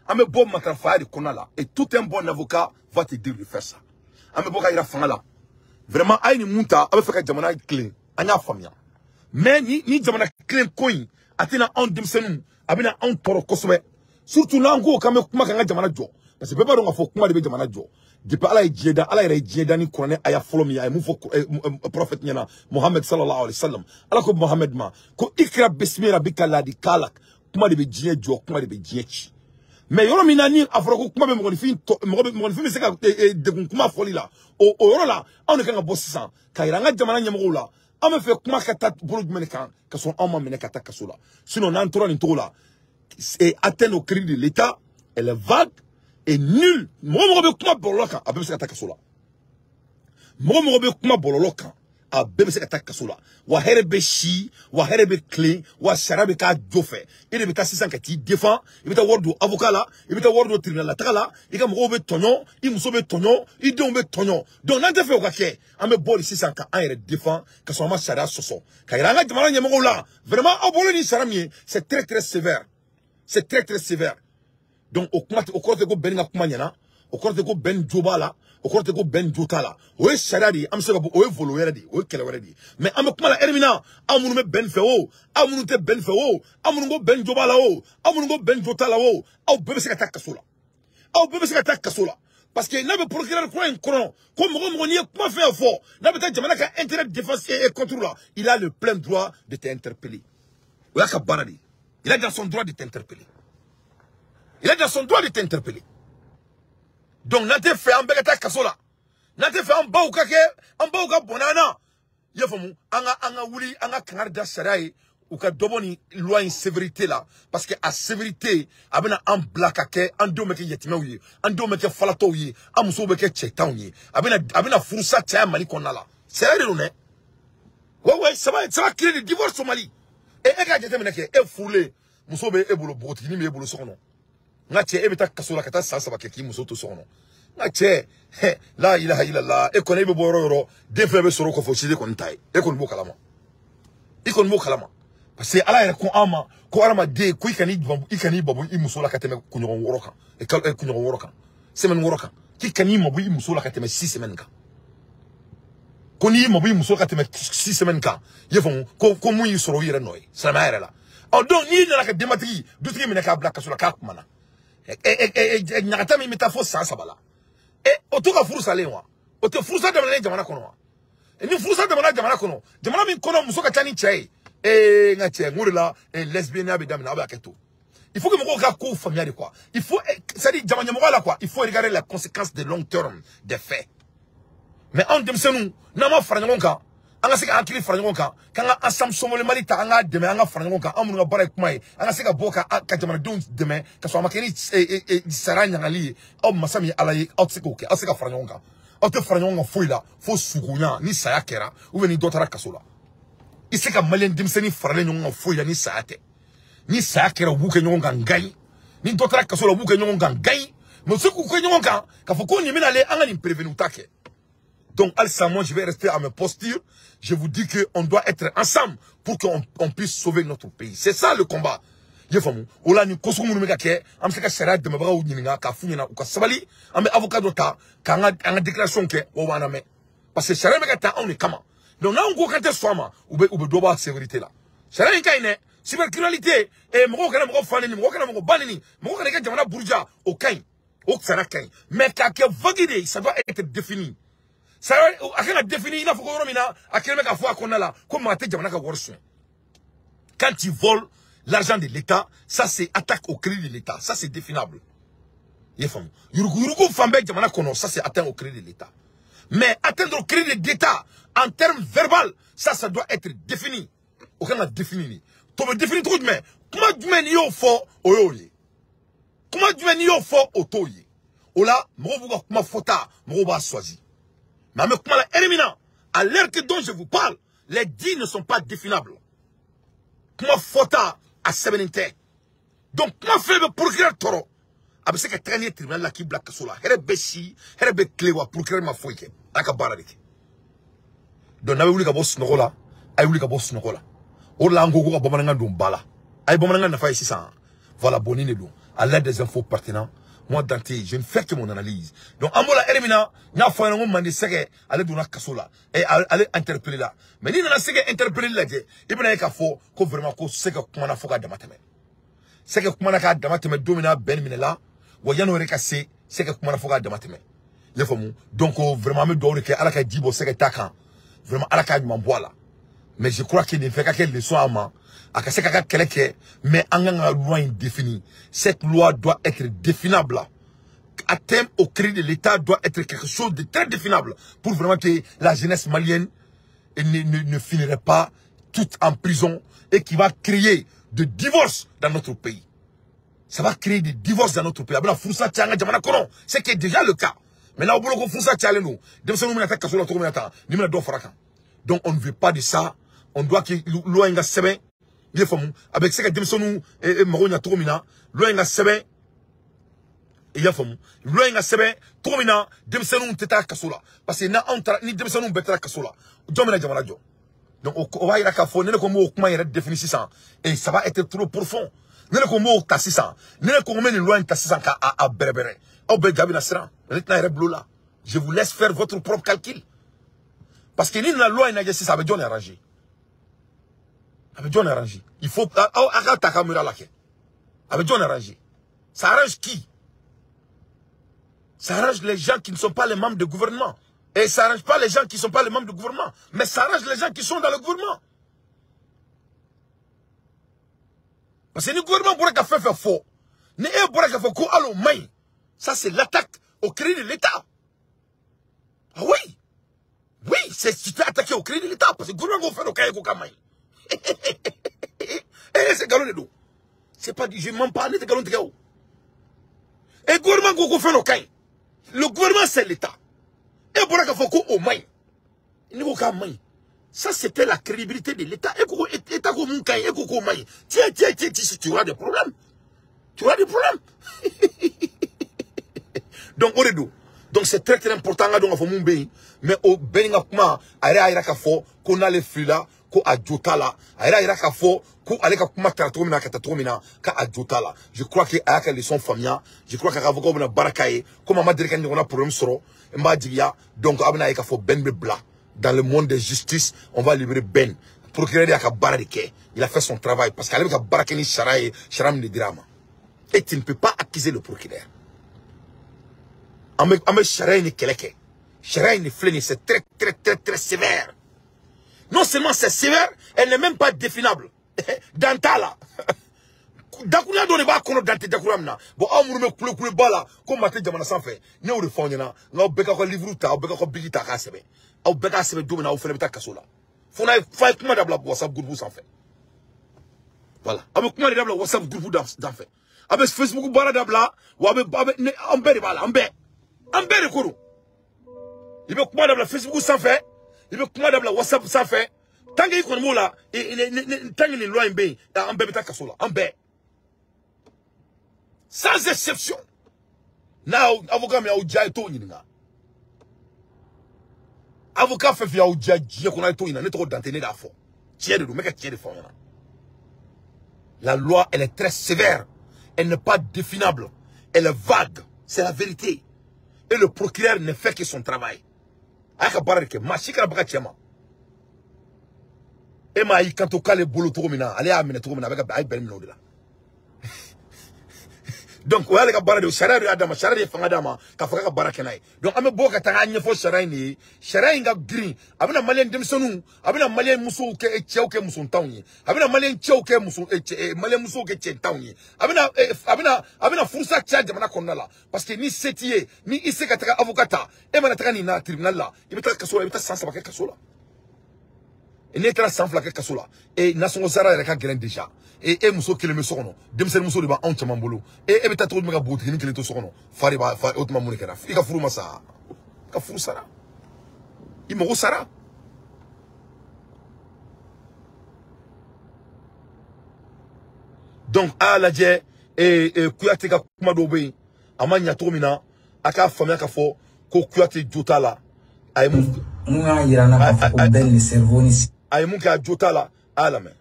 an bɛ bɔ matarafaya de kɔnɔna la et tout un bon avocat va te dire de faire ça. An bɛ bɔ ka yira fanga la vraiment a ye nin mun ta a bɛ fɛ ka jamana tilen an y'a faamuya mais ni jamana tilen ko in a tɛna anw denmisɛnninw a bɛna anw tɔɔrɔ kosɛbɛ. Surtout n'an ko k'an bɛ kuma k'an ka jamana jɔ parce que bɛɛ b'a dɔn k'a fɔ kuma de bɛ jamana jɔ depuis Ala ye diɲɛ da Ala yɛrɛ ye diɲɛ da ni kuranɛ aya fɔlɔ min ye a ye mun fɔ prophète ɲɛna Mohamed sallallahu alayhi wa sallam Ala ko Mohamed ma ko ikra bismi rabbika ladi kalak kuma de bɛ diɲɛ jɔ kuma de bɛ diɲɛ ci. Mais yɔrɔ min na ni a fɔra ko kuma bɛ mɔgɔninfin mɔgɔninfin bɛ se ka degun kuma fɔli la o yɔrɔ la anw de kan ka bɔ sisan ka yira an ka jamana ɲɛmɔgɔw la an bɛ fɛ kuma ka taa bolo jumɛn de kan ka sɔrɔ anw ma minɛ ka taa kaso la sinon n'an tora nin cogo la et atteindre au crédit de l'État, elle est vague et nulle. Mɔgɔ bɛ kuma bɔlɔlɔ kan a bɛɛ bɛ se ka taa kaso la. Mɔgɔ bɛ kuma bɔlɔlɔ kan a bɛɛ bɛ se ka taa kaso la. Wa hɛrɛ bɛ si, wa hɛrɛ bɛ tilen, wa sariya bɛ k'a jo fɛ. E de bɛ taa sisan ka t'i défend, i bɛ taa wari don avocat la, i bɛ taa wari don tribunal la taga la, i ka mɔgɔw bɛ tɔɲɔ, i muso bɛ tɔɲɔ, i denw bɛ tɔɲɔ. Donc n'an tɛ fɛ o ka kɛ, an bɛ bɔ de sisan ka an yɛrɛ défend ka sɔrɔ an ma sariya sɔsɔ. Ka yira an ka jamana ɲɛmɔgɔw la, vraiment aw bolo ni sariya min ye, c'est très très sévère. C'est très très sévère. Donc au kɔrɔ tɛ ko bɛɛ ni ka kuma ɲɛna, O kɔrɔ tɛ ko bɛn jo b'a la, o kɔrɔ tɛ ko bɛn jo t'a la. O ye sariya de ye, an bɛ se ka bɔ, o ye volo wɛrɛ de ye, o ye kɛlɛ wɛrɛ de ye. Mais an bɛ kuma la heure min na, aw minnu bɛ bɛn fɛ o, aw minnu tɛ bɛn fɛ o, aw minnu ko bɛn jo b'a la o, aw minnu ko bɛn jo t'a la o, aw bɛɛ bɛ se ka taa kaso la. Aw bɛɛ bɛ se ka taa kaso la. Parce que n'a bɛ procureur kura in kɔnɔ, ko mɔgɔ mɔgɔ n'i ye kuma fɛn fɔ, n'a bɛ taa jamana ka intérêt défense et contre la, il a le plein droit de t'interpeller. O y'a ka baara de ye. Il a dans son droit de t'interpeller. Il a dans son droit de t'interpeller. Donc n'an tɛ fɛ an bɛɛ ka taa kaso la, n'an tɛ fɛ an baw ka kɛ, an baw ka bɔnɛ an na, i y'a faamu, an ka wuli, an ka kangari da sariya ye, u ka dɔ bɔ nin loi in sévérité la, parce que a sévérité a bɛna an bila ka kɛ, an denw bɛ kɛ yatimɛw ye, an denw bɛ kɛ falatɔw ye, an musow bɛ kɛ cɛtanw ye, a bɛna furusa caya Mali kɔnɔna la. Sariya de don dɛ. Ouais ouais, ça va créer des divorces au Mali. Et e ka jateminɛ kɛ, e furulen, muso bɛ e bolo, npogotiginin bɛ e bolo so kɔnɔ. N ka cɛ, e bɛ taa kaso la ka taa san 3 kɛ k'i muso to so kɔnɔ. N ka cɛ, la ilaha illallah, e kɔni e bɛ bɔ yɔrɔ o yɔrɔ, den fɛn bɛ sɔrɔ o kɔfɛ, o si tɛ kɔni ta ye. E kɔni b'o kalama. I kɔni b'o kalama. Parce que Ala yɛrɛ ko an ma, ko hadamaden, ko i kan'i babu i muso la ka tɛmɛ kunɲɔgɔn 6 kan, kunɲɔgɔn 6 kan, semaine 6 kan, k'i kan'i mabu i muso la ka tɛmɛ 6 semaines kan. Ko n'i mabu i muso ka tɛmɛ 6 semaines kan, i y'a faamu, ko mun y'i sɔrɔ i yɛrɛ nɔ ye, silamɛya yɛrɛ la. Ɔ donc n'i nana ka denbatigi, dutigi minɛ k'a bila kaso la k'a kumana. Ɲagata min bɛ taa fo san 3 la, o t'u ka furu salen wa? O tɛ furusa daminɛnen jamana kɔnɔ wa? Ni furusa daminɛna jamana kɔnɔ, jamana min kɔnɔ muso ka ca ni cɛ ye, n ka cɛ, n ko de la lesbienne bɛ daminɛ, aw bɛ hakɛ to. Il faut que mɔgɔw ka kow faamuya de quoi. Il faut, c'est-à-dire jama ɲɛmɔgɔ la quoi, il faut regarder les conséquences de long terme des faits. Mais anw denmisɛnninw, n'an ma fara ɲɔgɔn kan, an ka se ka hakili fara ɲɔgɔn kan, k'an ka ensemble Somoli Mali ta, an k'a dɛmɛ, an ka fara ɲɔgɔn kan, an minnu ka baara ye kuma ye, an ka se ka bɔ ka jamanadenw dɛmɛ, ka sɔrɔ a ma kɛ ni sara ɲagali ye. Aw masa min ye Ala ye, aw tɛ se k'o kɛ, aw tɛ se ka fara ɲɔgɔn kan. Aw tɛ fara ɲɔgɔn kan foyi la, fo sugunya ni saya kɛra, ou bien ni dɔ taara kaso la. I se ka maliyɛn denmisɛnnin faralen ɲɔgɔn kan foyi la ni saya tɛ. Ni saya kɛra, u b'u kɛ ɲɔgɔn kan gayi. Ni dɔ taara kaso la, u b'u kɛ ɲɔgɔn kan gayi. Mais u tɛ se k'u kɛ ɲɔgɔn kan k'a fɔ ko nin bɛna ale, an ka nin prévenir, u t'a kɛ. Donc, Alsa, moi, je vais rester à mes postures. Je vous dis qu'on doit être ensemble pour qu'on puisse sauver notre pays. C'est ça le combat. Ola ni kosugu minnu bɛ ka kɛ, an bɛ se ka sariya dɛmɛbagaw ɲininka k'a f'u ɲɛna u ka sabali, an bɛ avocat dɔ ta k'an ka déclaration kɛ, o b'an lamɛn. Parce que sariya bɛ ka ta anw de kama. Donc n'anw ko k'an tɛ sɔn a ma, u bɛ dɔ bɔ a sévérité la. Sariya in ka ɲi dɛ. Cybercriminalité, mɔgɔw kana mɔgɔ fa neni, mɔgɔ kana mɔgɔ ba neni, mɔgɔ kana i ka jamana buruja, o ka ɲi. O sariya ka ɲi. Mais k'a kɛ vague de, ça doit être défini. Ça a kan ka défini i n'a fɔ ko yɔrɔ min na a kɛlen bɛ k'a fɔ a kɔnɔna la ko maa tɛ jamana ka wari suɲɛ. Quand tu voles l'argent de l'État, ça c'est attaque au crédit de l'État, ça c'est définable. I y'a faamu? Yurugu fan bɛɛ jamana kɔnɔ, ça c'est atteint au crédit de l'État. Mais atteindre au crédit de l'État en termes verbal, ça doit être défini. O kan ka défini de. To bɛ défini cogo jumɛn? Kuma jumɛn n'i y'o fɔ, o y'o ye. Kuma jumɛn n'i y'o fɔ, o t'o ye. O la, mɔgɔw b'u ka kuma fɔta, mɔgɔw b'a choisi. Mais à l'heure que dont je vous parle, les dits ne sont pas définables. Kuma fɔta a sɛbɛnnen tɛ. Donc kuma fɛn bɛ procureur tɔɔrɔ, a bɛ se ka taga n'i ye tribunal la k'i bila kaso la. Hɛrɛ bɛ si, hɛrɛ bɛ tile wa procureur ma foyi kɛ. A ka baara de kɛ. Donc n'a bɛ wuli ka bɔ sunɔgɔ la, a ye wuli ka bɔ sunɔgɔ la. O de la an ko ko ka bamanankan don ba la. A ye bamanankan nafa ye sisan. Voilà, bonni de don. À l'aide des infos pertinentes. Moi, Dante, je ne fais que mon analyse. Donc, en mola Ermina, n'a fait un moment de sege, aller donner kasola, et aller interpeller là. Mais ni nana sege interpeller là, il peut y avoir que vraiment, que c'est que comment on a fait damateme. C'est que comment on a damateme, domina ben minela, ou yano rekase, c'est que comment on a fait damateme. Il faut donc, vraiment, me doit que ala ka dibo sege takan. Vraiment, ala ka m'emboie là. Mais je crois qu'il ne fait qu'à quelle leçon à moi. A ka se ka kɛlɛ kɛ, mais an kan ka loi in définir. Cette loi doit être définable. Atteindre au crédit de l'État doit être quelque chose de très définable pour vraiment que la jeunesse malienne ne finirait pas toute en prison et qui va créer de divorces dans notre pays. Ça va créer des divorces dans notre pays. C'est qui est déjà le cas. Maintenant, donc on ne veut pas de ça. On doit que loi inga sɛbɛn. I y'a faamu, a bɛ se ka denmisɛnninw mago ɲa cogo min na, loi in ka sɛbɛn. I y'a faamu, loi in ka sɛbɛn cogo min na, denmisɛnninw tɛ taa kaso la. Parce que n'anw taara, ni denmisɛnninw bɛɛ taara kaso la, jɔn bɛna jamana jɔ? Donc o b'a yira k'a fɔ ne ko n b'o kuma yɛrɛ définir sisan, et ça va être trop profond. Ne ko n b'o ta sisan, ne ko n bɛ nin loi in ta sisan k'a bɛrɛbɛrɛ. Aw bɛɛ ja bɛna siran. Ne tɛna yɛrɛ bulon la. Je vous laisse faire votre propre calcul. Parce que ni la loi in lajɛ sisan, a bɛ jɔn de arranger? A bɛ jɔn de arranger? Il faut aw a ka ta ka miiri a la kɛ. A bɛ jɔn de arranger? Ça arrange qui? Ça arrange les gens qui ne sont pas les membres du gouvernement. Et ça arrange pas les gens qui ne sont pas les membres du gouvernement. Mais ça arrange les gens qui sont dans le gouvernement. Parce que le gouvernement pourrait qu'à faire faux. Ni pourrait qu'à faire quoi main. Ça c'est l'attaque au crédit de l'État. Ah oui. Oui, c'est tu t'es attaqué au crédit de l'État. Parce que le gouvernement va faire au cahier au main. Eh, c'est galon de dos. C'est pas du, je mens pas, c'est galon de dos. Et le gouvernement va faire au cahier. Le gouvernement c'est l'État. Et pour qu'à faire quoi au main. Il n'y a aucun main. Ça, c'était la crédibilité de l'État. Et l'État, tiens, tiens, tiens, tu auras des problèmes. Tu auras des problèmes. Donc, on est d'où? Donc, c'est très, très important. Mais au Beningakuma, aira kafo, qu'on a les fruits là, qu'on a jota là, aira kafo, qu'on a les kakuma taratomina, katatomina, ka a jota là. Je crois que ayaka les sont famille. Je crois qu'avocat on a barakaye, comme Mama Dirkan on a problème soro, mba digia. Donc, abna ayaka fo ben bla. Dans le monde de justice, on va libérer Ben. Procureur il a fait son travail. Parce qu'elle a barakeni sharaye, sharam de drama. Et tu ne peux pas accuser le procureur. Ame sharaye ni keleke. Sharaye ni fleni, c'est très, très, très, très sévère. Non seulement c'est sévère, elle n'est même pas définable. Dantala. Dakuna do ne ba kono dante dakuna mna. Bon aw muru me kule kule bala ko mate jamana sanfɛ. Ne o de fɔ ɲɛna, n'aw bɛɛ ka livre ta, aw bɛɛ ka bigi ta k'a sɛbɛn. Aw bɛɛ k'a sɛbɛn don min na aw fɛnɛ bɛ taa kaso la. Fo n'a ye fa ye kuma dabila WhatsApp groupe sanfɛ. Voilà. Aw bɛ kuma de dabila WhatsApp groupe sanfɛ. Aw bɛ Facebook baara dabila, wa aw bɛ an bɛɛ de b'a la, an bɛɛ. An bɛɛ de ko don. I bɛ kuma dabila Facebook sanfɛ, i bɛ kuma dabila WhatsApp sanfɛ. Tant que i kɔni b'o la, tant que nin loi in bɛ yen, an bɛɛ bɛ taa kaso la, an bɛɛ. Sans exception. N'a avocat min y'aw diya ye t'o ɲininka. Avocat fɛn fɛn y'aw diya diɲɛ kɔnɔ a ye t'o ɲininka. Ne tɔgɔ Dante, ne de y'a fɔ. Tiɲɛ de don, n bɛ ka tiɲɛ de fɔ aw ɲɛna. La loi, elle est très sévère. Elle n'est pas définable. Elle est vague. C'est la vérité. Et le procureur ne fait que son travail. A y'a ka baara de kɛ. Maa si kana baga cɛ ma. E m'a y'i kanto k'ale bolo cogo min na, ale y'a minɛ cogo min na, a bɛ ka a ye bɛn minɛ o de la. Donc, o y'ale ka baara de ye, sariya de y'a d'a ma, sariya de ye fanga d'a ma k'a fɔ k'a ka baara kɛ n'a ye. Donc, an bɛ bɔ ka taga ɲɛfɔ sariya in de ye. Sariya in ka girin, a bɛna maliyɛn denmisɛnninw, a bɛna maliyɛn musow kɛ cɛw kɛ musontanw ye. A bɛna maliyɛn cɛw kɛ muso maliyɛn musow kɛ cɛntanw ye. A bɛna furusa caya jamana kɔnɔna la. Parce que ni se t'i ye, ni i se ka taga avocat ta, e mana taga nin na tribunal la, i bɛ taga kaso la, i bɛ taa san 3 kɛ kaso la. Ne taara san 2 kɛ kaso la, e nasɔngɔ sara yɛrɛ ka gɛlɛn déjà. E muso kelen bɛ so kɔnɔ, denmisɛnnin muso de b'anw caman bolo. E bɛ taa cogo jumɛn ka npogotiginin kelen to so kɔnɔ? Fa de b'a fa, o tuma mun de kɛra? I ka furu ma sa, i ka furu sara, i mago sara. Donc a y'a lajɛ, Kuyate ka kuma dɔw bɛ yen, a ma ɲa cogo min na, a k'a faamuya k'a fɔ ko Kuyate jo t'a la. A ye mun Mun y'a yira n na k'a fɔ ko bɛɛ ni cerveau ni a ye mun kɛ, a jo t'a la, a y'a lamɛn.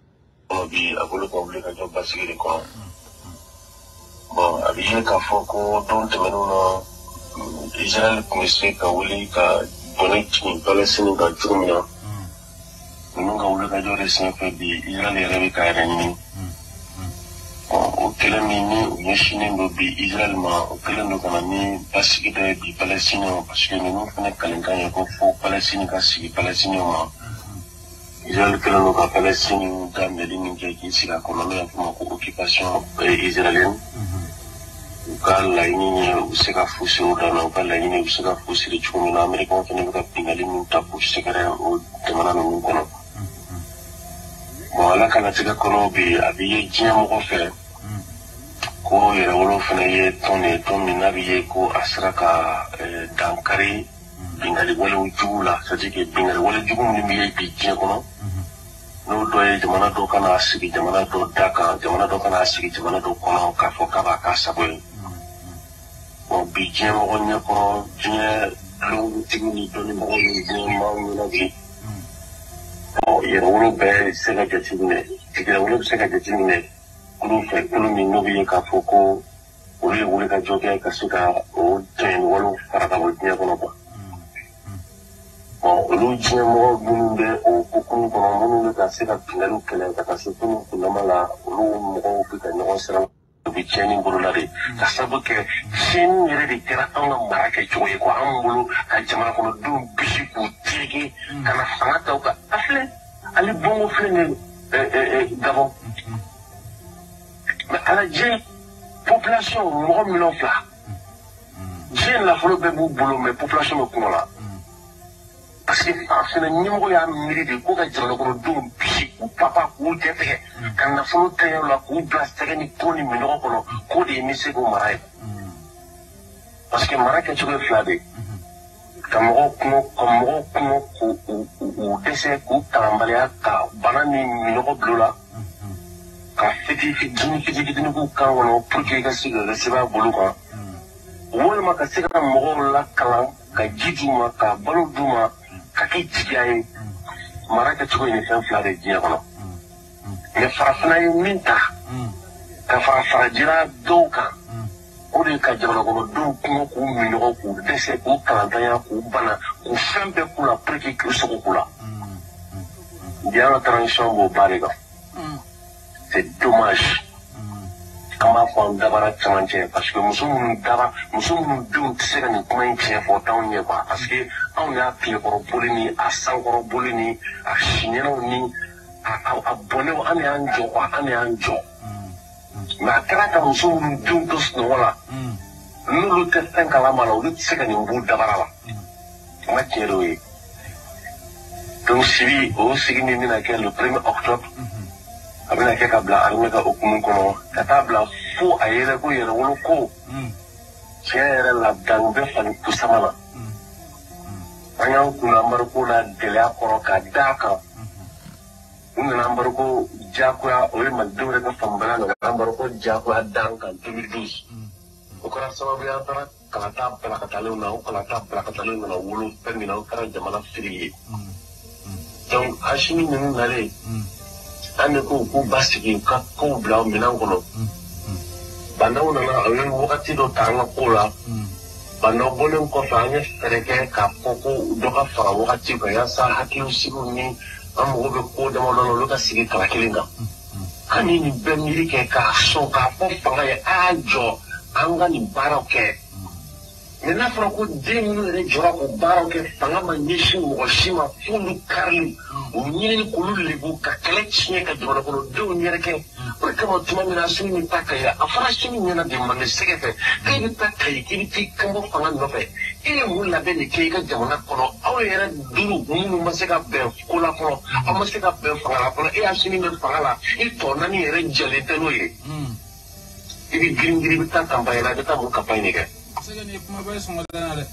Bi a bolo ka wuli ka jɔ basigi de kɔnɔ. Bon, a bɛ ye k'a fɔ ko don tɛmɛnenw na, Israël tun bɛ se ka wuli ka bɔnɛ jigin Palestine kan cogo min na, ninnu ka wuli ka jɔ de senfɛ bi Israël yɛrɛ bɛ k'a yɛrɛ ɲini. Bon, o kɛlɛ min ni o ɲɛsinnen don bi Israël ma, o kɛlen don ka na ni basigi dɔ ye bi Palestine ma, parce que ninnu fana kalenkan ye ko fo Palestine ka sigi Palestine ma. Israël kɛlen don ka Palestine daminɛli min kɛ k'i sigi a kɔnɔ, n'o y'a fɔ ma ko occupation israélienne, u ka laɲini ye u bɛ se ka fu siri o dan na. U ka laɲini u bɛ se ka fu siri cogo min na, Américain fana bɛ ka binkanni min ta k'u sɛgɛrɛ o jamana ninnu kɔnɔ. Bon, Ala ka latigɛ kɔnɔ, bi a bɛ ye diɲɛ mɔgɔ fɛ ko yɛrɛwolo fana ye tɔn de ye, tɔn min n'a bɛ ye ko a sera ka dankari binkanni walew jugu la, c'est à dire que binkanni wale jugu minnu bɛ ye bi diɲɛ kɔnɔ, n'o dɔ ye jamana dɔ kana sigi jamana dɔ da kan, jamana dɔ kana sigi jamana dɔ kɔnɔ k'a fɔ k'a b'a k'a sago ye. Bon, bi diɲɛ mɔgɔ ɲɛkɔrɔ, diɲɛ dɔnnitigiw ni dɔnnibagaw ni diɲɛ maaw ɲɛna bi, bon, yɛrɛwolo bɛɛ se ka jateminɛ, yɛrɛwolo bɛ se ka jateminɛ kulu fɛ, kulu min n'o bɛ ye k'a fɔ ko Olu ye wulikajɔ kɛ ka se ka o tɔɲɔni walew fara ka bɔ diɲɛ kɔnɔ quoi. Bon, olu diɲɛ mɔgɔ minnu bɛ o hukumu kɔnɔ, minnu bɛ ka se ka binkanniw kɛlɛ ka taa se kunun kundama la, olu mɔgɔw bɛ ka ɲɔgɔn siran, u bɛ tiɲɛni bolola de ka sababu kɛ tiɲɛni yɛrɛ de kɛra anw ka mara kɛcogo ye quoi. Anw bolo ka jamana kɔnɔdenw bisi k'u tereke ka na fanga ta u kan. A filɛ, Ali Bongo filɛ nin ye Gabon, mais a lajɛ population mɔgɔ 2 miliyɔn, diɲɛ nafolo bɛɛ b'u bolo, mais population bɛ kɔngɔ la, parce que farafinna ɲɛmɔgɔ y'a miiri de ko ka jamana kɔnɔdenw bisi k'u papa k'u jɛtigɛ ka nafolo tɛɲɛ la k'u bila sɛgɛ ni ko ni minɔgɔ kɔnɔ, k'o de ye ni se k'o mara ye. Parce que mara kɛcogo ye fila de ye: ka mɔgɔw kungo, ka mɔgɔw kungo k'u u dɛsɛ, k'u kalanbaliya, ka bana ni minɔgɔ bila u la, ka fitini fitini fitini k'u kan kɔnɔ pour que i ka se ka kɛ sɛbɛn bolo kan, walima ka se ka mɔgɔw lakalan, ka ji d'u ma, ka balo d'u ma, ka kɛ jigiya ye. Mara kɛcogo ye nin fɛn fila de diɲɛ kɔnɔ. Mais farafinna ye min ta ka fara farajɛla dɔw kan, o de ye ka jamana kɔnɔdenw kungo k'u minɔgɔ, k'u dɛsɛ, k'u kalantanya, k'u bana, k'u fɛn bɛɛ k'u la pour que k'u sogo k'u la. Bi an ka transition b'o ba de kan. C'est dommage. An b'a fɔ an dabara camancɛ, parce que muso minnu daba, muso minnu denw tɛ se ka nin kuma in tiɲɛ fɔ t'anw ɲɛ quoi, parce que anw y'a tilekɔrɔ boli ni a sankɔrɔ boli ni a siɲɛnaw ni a bɔnɛw, an de y'an jɔ quoi, an de y'an jɔ. Mais a kɛra ka muso minnu denw to sunɔgɔ la, n'olu tɛ fɛn kalama la, olu tɛ se ka nin b'u dabara la. N ka tiɲɛ de y'o ye. Donc sigi o sigi min bɛna kɛ le 1er octobre, a bɛna kɛ ka bila armée ka hukumu kɔnɔ ka taa bila fo a yɛrɛ ko yɛrɛwolo ko tiɲɛ yɛrɛ la dan bɛ falen kusama na. An y'an kun embargo la gɛlɛya kɔrɔ ka d'a kan u nana embargo diyagoya. O ye malidenw yɛrɛ ka faamubaliya, nana embargo diyagoya d'an kan 2012. O kɛra sababu ye an taara kalata bilakatalenw na. O kalata bilakatalenw nana wolo fɛn min na, o kɛra jamana firi ye. Donc Asimi ninnu nalen, an de ko k'u basigi, u ka kow bila minɛn kɔnɔ. Bandaw nana, o ye wagati dɔ ta an ka ko la. Bandaw bɔlen kɔfɛ, an ye fɛɛrɛ kɛ k'a fɔ ko dɔ ka fara wagati kan yaasa hakiliw sigiw ni an mago bɛ ko damadɔ la, olu ka sigi kala kelen kan. An ye nin bɛɛ miiri kɛ k'a sɔn k'a fɔ fanga ye a y'a jɔ an ka nin baaraw kɛ. Mais n'a fɔra ko den minnu yɛrɛ jɔra k'o baaraw kɛ, fanga ma ɲɛsin mɔgɔ si ma f'olu karili u ɲinini k'olu lebu ka kɛlɛ tiɲɛ ka jamana kɔnɔdenw yɛrɛ kɛ. O de kama tuma min na Asimi bɛ taa Kayi, a fɔra Asimi ɲɛna de Mande sɛgɛ fɛ k'e bɛ taa Kayi, k'i bɛ t'i kanbɔ fanga nɔfɛ. E ye mun labɛn de kɛ i ka jamana kɔnɔ? Aw yɛrɛ duuru minnu ma se ka bɛn ko la fɔlɔ, aw ma se ka bɛn fanga la fɔlɔ. E Asimi bɛ fanga la, i tɔ naani yɛrɛ jɛlen tɛ n'o ye. I bɛ girin girin, i bɛ taa campagne la, i bɛ taa mun campagne de kɛ? Sɛgɛ nin ye kumaba ye sɔngɔda in na dɛ.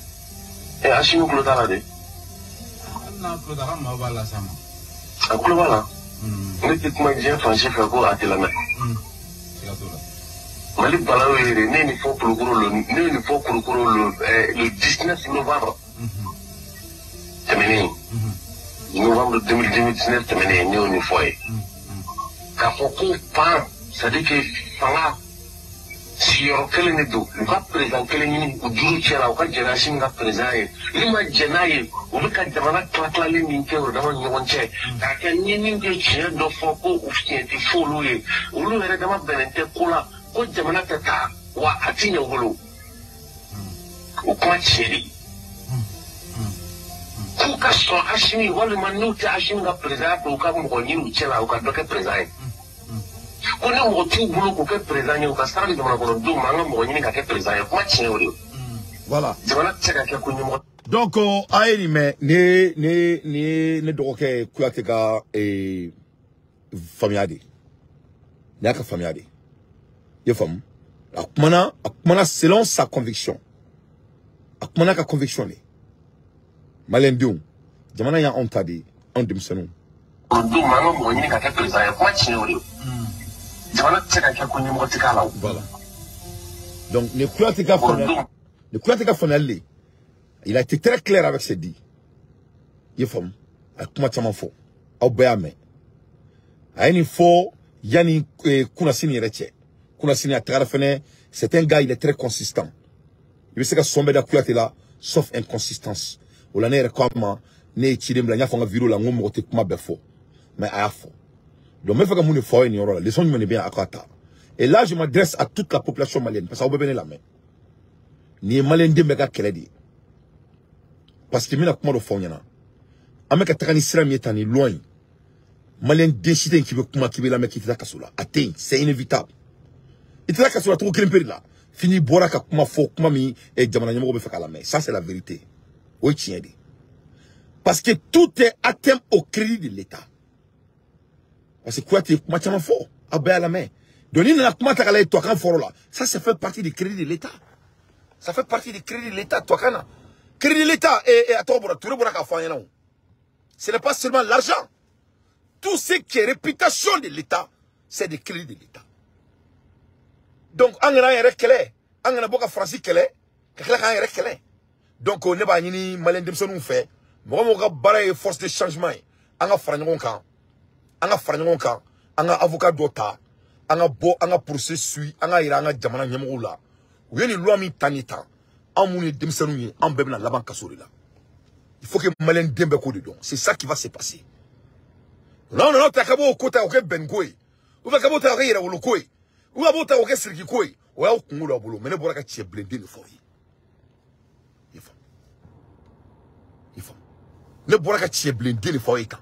Ɛ, Asimi tulo t'a la de. Hali n'a tulo t'a la, ka maaw b'a las'a ma. A tulo b'a la. Ne tɛ kuma diɲɛ fan si fɛ ko a tɛ lamɛn. Siga t'o la. Mali balawu ye de. Ne ye nin fɔ Kulukoro le, ne ye nin fɔ Kulukoro le 19 novembre tɛmɛnen, novembre 2019 tɛmɛnen, ne y'o nin fɔ ye k'a fɔ ko fan, c'est à dire que fanga sigiyɔrɔ kelen de don, u ka président kelen ɲini u duuru cɛ la, u ka jɛn n'Asimi ka président ye. N'u ma jɛn n'a ye, u bɛ ka jamana tila-tilali min kɛ o dama ni ɲɔgɔn cɛ k'a kɛ ni min tɛ tiɲɛ dɔ fɔ ko u tiɲɛ tɛ fɔ olu ye, olu yɛrɛ dama bɛnnen tɛ ko la, ko jamana tɛ taa wa a ti ɲɛ u bolo. O kuma tiɲɛ de k'u ka sɔn Asimi, walima n'u tɛ Asimi ka président fɛ, u ka mɔgɔ ɲini u cɛ la, u ka dɔ kɛ président ye. Ko ni mɔgɔ t'u bolo k'o kɛ président ye, u ka sara di jamana kɔnɔdenw ma, an ka mɔgɔ ɲini ka kɛ président ye. Kuma tiɲɛ o de ye. Voilà. Jamana tɛ se ka kɛ ko ɲɛmɔgɔ. Donc a ye nin mɛn, ne dɔgɔkɛ Kuyate ka faamuya de, nin y'a ka faamuya de i ye faamu. A kumana selon sa conviction, a kumana ka conviction de. Maliyɛndenw, jamana y'anw ta de ye, anw denmisɛnninw. O denw ma, an ka mɔgɔ ɲini ka kɛ président ye. Kuma tiɲɛ o de ye. Jamana tɛ se ka kɛ ko ɲɛmɔgɔ tɛ k'a la o. Voilà. Donc ne Kuyate ka faamuya, ne Kuyate ka faamuyali de, il a été très clair avec ses dits. I ye faamu, a ye kuma caman fɔ, aw bɛɛ y'a mɛn. A ye nin fɔ yanni kunnasini yɛrɛ cɛ. Kunnasini a tagara fɛnɛ. C'est un gars, il est très consistant. I bɛ se ka sɔn bɛɛ da Kouyaté la, sauf inconsistance. O la ne yɛrɛ ko a ma, ne ye ciden bila, n y'a fɔ n ka vidéo la, n ko mɔgɔ tɛ kuma bɛɛ fɔ. Mais a y'a fɔ. Donc n bɛ fɛ ka mun de fɔ aw ye nin yɔrɔ la, leçon jumɛn de bɛ yen a k'a ta. Et là, je m'adresse à toute la population malienne, parce que aw bɛɛ bɛ ne lamɛn. Nin ye malien den bɛɛ ka kɛlɛ de ye. Parce que n bɛna kuma dɔ fɔ aw ɲɛna. An bɛ ka taga ni sira min ye tan, nin loi in, malien den si tɛ yen k'i bɛ kuma k'i bɛ lamɛn k'i tɛ taa kaso la. A tɛ yen, c'est inévitable. I tɛ taa kaso la cogo kelen pe de la. Fini bɔra ka kuma fɔ, kuma min jamana ɲɛmɔgɔ bɛ fɛ k'a lamɛn. Ça, c'est la vérité. O ye tiɲɛ de ye. Parce que tout est atteint au crédit de l'État. Parce que Kouyaté ye kuma caman fɔ, aw bɛɛ y'a lamɛn. Donc n'i nana kuma ta k'a lajɛ tubabukan fɔlɔ la, ça fait partie du crédit de l'État. Ça fait partie du crédit de l'État, tubabukan na. Crédit de l'État, a tɔgɔ bɔra, Touré bɔra k'a fɔ an ɲɛna o. Ce n'est pas seulement l'argent. Tout ce qui est réputation de l'État, c'est du crédit de l'État. Donc, an kana an yɛrɛ kɛlɛ, an kana bɔ ka Faransi kɛlɛ, ka tila k'an yɛrɛ kɛlɛ. Donc, ne b'a ɲini malien denmisɛnninw fɛ, mɔgɔ mɔgɔ ka baara ye force de changement ye, an ka fara ɲɔgɔn kan, an ka fara ɲɔgɔn kan, an ka avocat dɔ ta, an ka bɔ, an ka procès suit, an ka yira an ka jamana ɲɛmɔgɔw la. U ye nin loi min ta nin tan, anw minnu ye denmisɛnninw ye, an bɛɛ bɛna laban kaso de la. Il faut que malien den bɛɛ k'o de dɔn. C'est ça qui va se passer. N'aw nana ta ka b'o ko ta k'o kɛ bɛnko ye, ou bien ka b'o ta k'o kɛ yɛrɛwolo ko ye, ou bien ka b'o ta k'o kɛ siriki ko ye, o y'aw kungo d'aw bolo. Mais ne bɔra ka cɛ bilen den de fɔ aw ye. I faamu? I faamu? Ne bɔra ka cɛ bilen den de fɔ aw ye tan.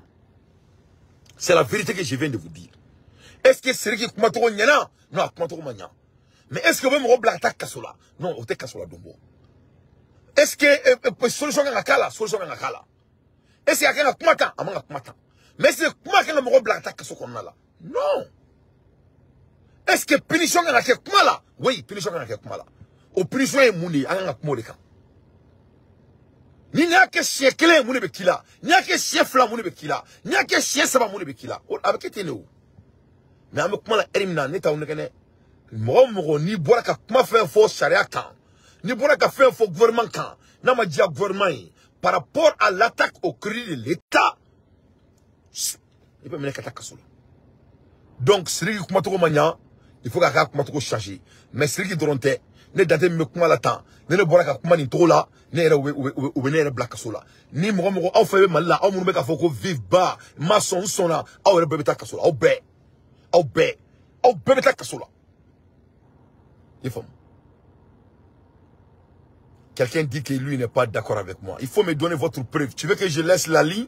C'est la vérité que je viens de vous dire. Est-ce que Sidiki kumacogo ɲɛna? Non, a kumacogo ma ɲa. Mais est-ce que o bɛ mɔgɔ bila ka taa kaso la? Non, o tɛ kaso la don bɔ. Est-ce que solution kan ka k'a la? Solution kan ka k'a la. Est-ce que a kan ka kuma tan? A man ka kuma tan. Mais est-ce que kuma kan ka mɔgɔ bila ka taa kaso kɔnɔna la? Non. Est-ce que punition kan ka kɛ kuma la? Oui, punition kan ka kɛ kuma la. O punition ye mun de ye? An kan ka kuma o de kan. Ni y'a kɛ siɲɛ kelen, mun de bɛ k'i la? N'i y'a kɛ siɲɛ fila, mun de bɛ k'i la? N'i y'a kɛ siɲɛ saba, mun de bɛ k'i la? A bɛ kɛ ten de o. Mais an bɛ kuma la heure min na, ne t'aw nɛgɛ dɛ. Mɔgɔ o mɔgɔ n'i bɔra ka kuma fɛn fɔ sariya kan, n'i bɔra ka fɛn fɔ gouvernement kan, n'a ma diya gouvernement ye, par rapport à l'attaque au crédit de l'État, i bɛ minɛ ka taa kaso la. Donc Sidiki kumacogo ma ɲa, il faut k'a ka kumacogo changer. Mais Sidiki dɔrɔn tɛ, ne dante min bɛ kuma la tan, ne bɔra ka kuma nin cogo la, ne yɛrɛ u bɛ ne yɛrɛ bila kaso la. Ni mɔgɔ mɔgɔ aw fɛ bɛ Mali la, aw minnu bɛ k'a fɔ ko vive ba, ma sɔn n sɔnna, aw yɛrɛ bɛɛ bɛ taa kaso la, aw bɛɛ, aw bɛɛ, aw bɛɛ bɛ taa kaso la. I faamu? Quelqu'un dit que lui n'est pas d'accord avec moi. Il faut me donner votre preuve. Tu veux que je laisse la ligne?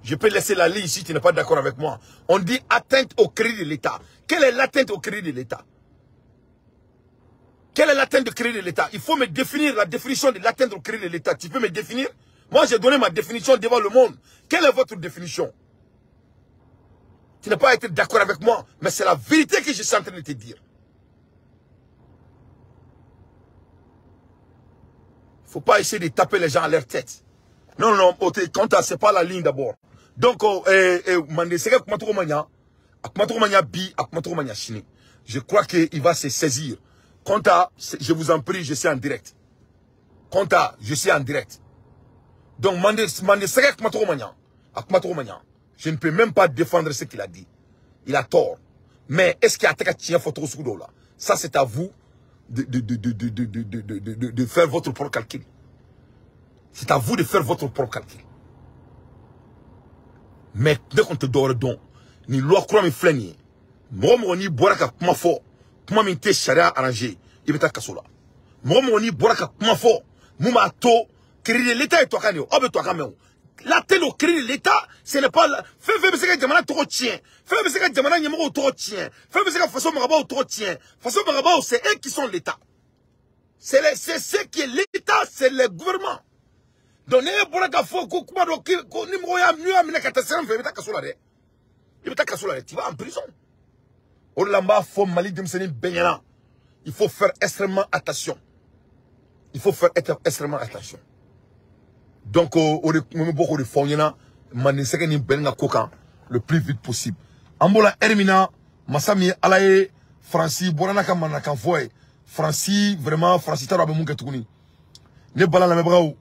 Je peux laisser la ligne si tu n'es pas d'accord avec moi. On dit atteinte au crédit de l'État. Quelle est l'atteinte au crédit de l'État? Quelle est l'atteinte au crédit de l'État? Il faut me définir la définition de l'atteinte au crédit de l'État. Tu peux me définir? Moi, j'ai donné ma définition devant le monde. Quelle est votre définition? Tu n'as pas été d'accord avec moi, mais c'est la vérité que je suis en train de te dire. Il ne faut pas essayer de taper les gens à leur tête. Non, non, quand c'est pas la ligne d'abord. Donc, je crois qu'il va se saisir. Quant à, je vous en prie, je suis en direct. Quant à, je suis en direct. Donc, je ne peux même pas défendre ce qu'il a dit. Il a tort. Mais est-ce qu'il y a un photo là? Ça, c'est à vous de faire votre propre calcul. C'est à vous de faire votre propre calcul. Mais dès qu'on te donne don, ni loi kura min filɛ nin ye, mɔgɔ mɔgɔ n'i bɔra ka kuma fɔ, kuma min tɛ sariya arranger, i bɛ taa kaso la. Mɔgɔ mɔgɔ n'i bɔra ka kuma fɔ, mun b'a to crédit de l'État ye tubabukan de ye, aw bɛ tubabukan mɛn o. L'atteinte au crédit de l'État, ce n'est pas fɛn fɛn bɛ se ka jamana tɔgɔ tiɲɛ, fɛn bɛ se ka jamana ɲɛmɔgɔw tɔgɔ tiɲɛ, fɛn bɛ se ka faso marabaaw tɔgɔ tiɲɛ. Faso marabaaw, c'est eux qui sont l'État. C'est ce qui est l'État, c'est le gouvernement. Donc ne bɔra ka fɔ ko kuma dɔ ko ni mɔgɔ y'a n'u y'a minɛ ka taa sira min fɛ, i bɛ taa kaso la dɛ. I bɛ taa kaso la dɛ, tu vas en prison. O de la n b'a fɔ Mali denmisɛnnin bɛɛ ɲɛna, il faut faire extrêmement attention. Il faut faire extrêmement attention. Donc o de n bɛ bɔ k'o de fɔ aw ɲɛna Manden sɛgɛ ni bɛn ka ko kan le plus vite possible. An b'o la heure min na, masa min ye Ala ye, Faransi bɔra n'a ka mananakan fɔ ye. Faransi vraiment, Faransi t'a dɔn a bɛ mun kɛ tuguni. Ne bala lamɛnbagaw,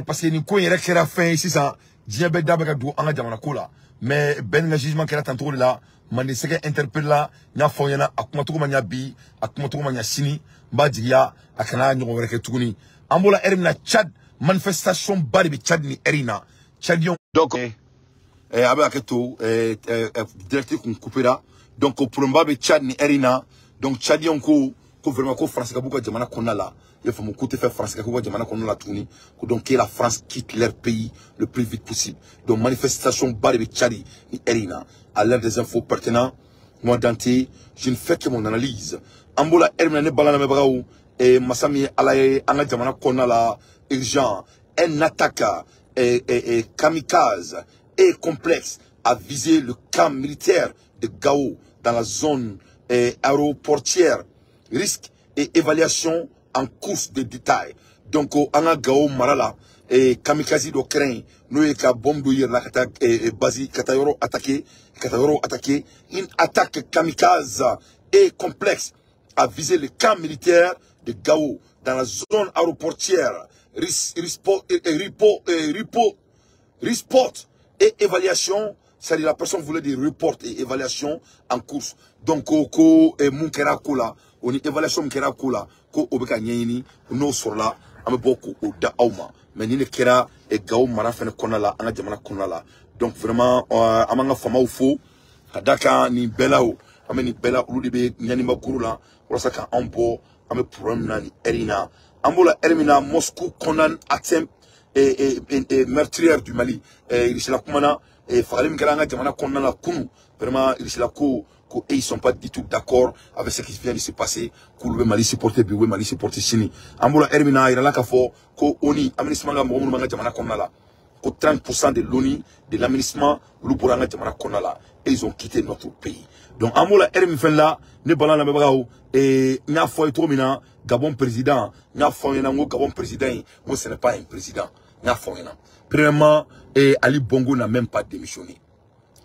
parce que nin ko in yɛrɛ kɛra fɛn ye sisan, diɲɛ bɛɛ da bɛ ka don an ka jamana ko la. Mais bɛn ka jugement kɛra tan cogo de la. Mande sɛgɛ interpellé la n y'a fɔ aw ɲɛna a kumacogo ma ɲa bi a kumacogo ma ɲa sini n b'a jigiya a kana ɲɔgɔn wɛrɛ kɛ tuguni an b'o la heure min na Tchad manifestation ba de bɛ Tchad ni heure in na Tchadien donc a bɛ hakɛ to direct kun coupera donc problème ba bɛ Tchad ni heure in na donc Tchadien ko vraiment ko France ka b'u ka jamana kɔnɔna la i y'a faamu k'u tɛ fɛ France ka k'u ka jamana kɔnɔna la tuguni ko donc que la France quitte leur pays le plus vite possible donc manifestation ba de bɛ Tchad ni heure in na à l'heure des infos pertinentes moi Dante je ne fais que mon analyse an b'o la heure min na ne bala lamɛnbagaw masa min ye Ala ye an ka jamana kɔnɔna la urgent une attaque kamikaze et complexe a visé le camp militaire de Gao dans la zone aéroportière. Risque et évaluation en course de détail. Donc, an ka Gao mara la kamikaze dɔ kɛra yen n'o ye ka bombe dɔ yɛrɛ la ka taa base ka taa yɔrɔ attaquer ka taa yɔrɔ attaquer. Une attaque kamikaze et complexe a visé le camp militaire de Gao dans la zone aéroportière. Report et évaluation, c'est-à-dire la personne voulait dire report et évaluation en course. Donc, ko mun kɛra ko la, o ni évaluation mun kɛra ko la, ko o bɛ ka ɲɛɲini n'o sɔrɔla an bɛ bɔ k'o da aw ma. Mais ni ne kɛra Gao mara fɛnɛ kɔnɔna la, an ka jamana kɔnɔna la. Donc vraiment, an b'an ka faamaw fo ka da kan nin bɛɛ la o. An bɛ nin bɛɛ la, olu de bɛ ɲanima kuru la walasa ka anw bɔ an bɛ problème na nin heure in na. An b'o la heure min na, Moscou condamne atteinte et meurtrière du Mali. Irisila kumana fagali min kɛra an ka jamana kɔnɔna la kunun, vraiment Irisila ko et ils sont pas du tout d'accord avec ce qui vient de se passer, k'olu bɛ Mali supporter bi, u bɛ Mali supporter sini. An b'o la heure min na, a yirala k'a fɔ ko ONU aménagement ka mɔgɔ minnu b'an ka jamana kɔnɔna la, ko 30% de l'ONU de l'aménagement olu bɔra an ka jamana kɔnɔna la et ils ont quitté notre pays. Donc an b'o la heure min fɛn la, ne bala lamɛnbagaw, n y'a fɔ aw ye cogo min na, Gabon président, n y'a fɔ aw ɲɛna n ko Gabon président in, n ko ce n'est pas un président. N y'a fɔ aw ɲɛna. Premièrement, Ali Bongo n'a même pas démissionné.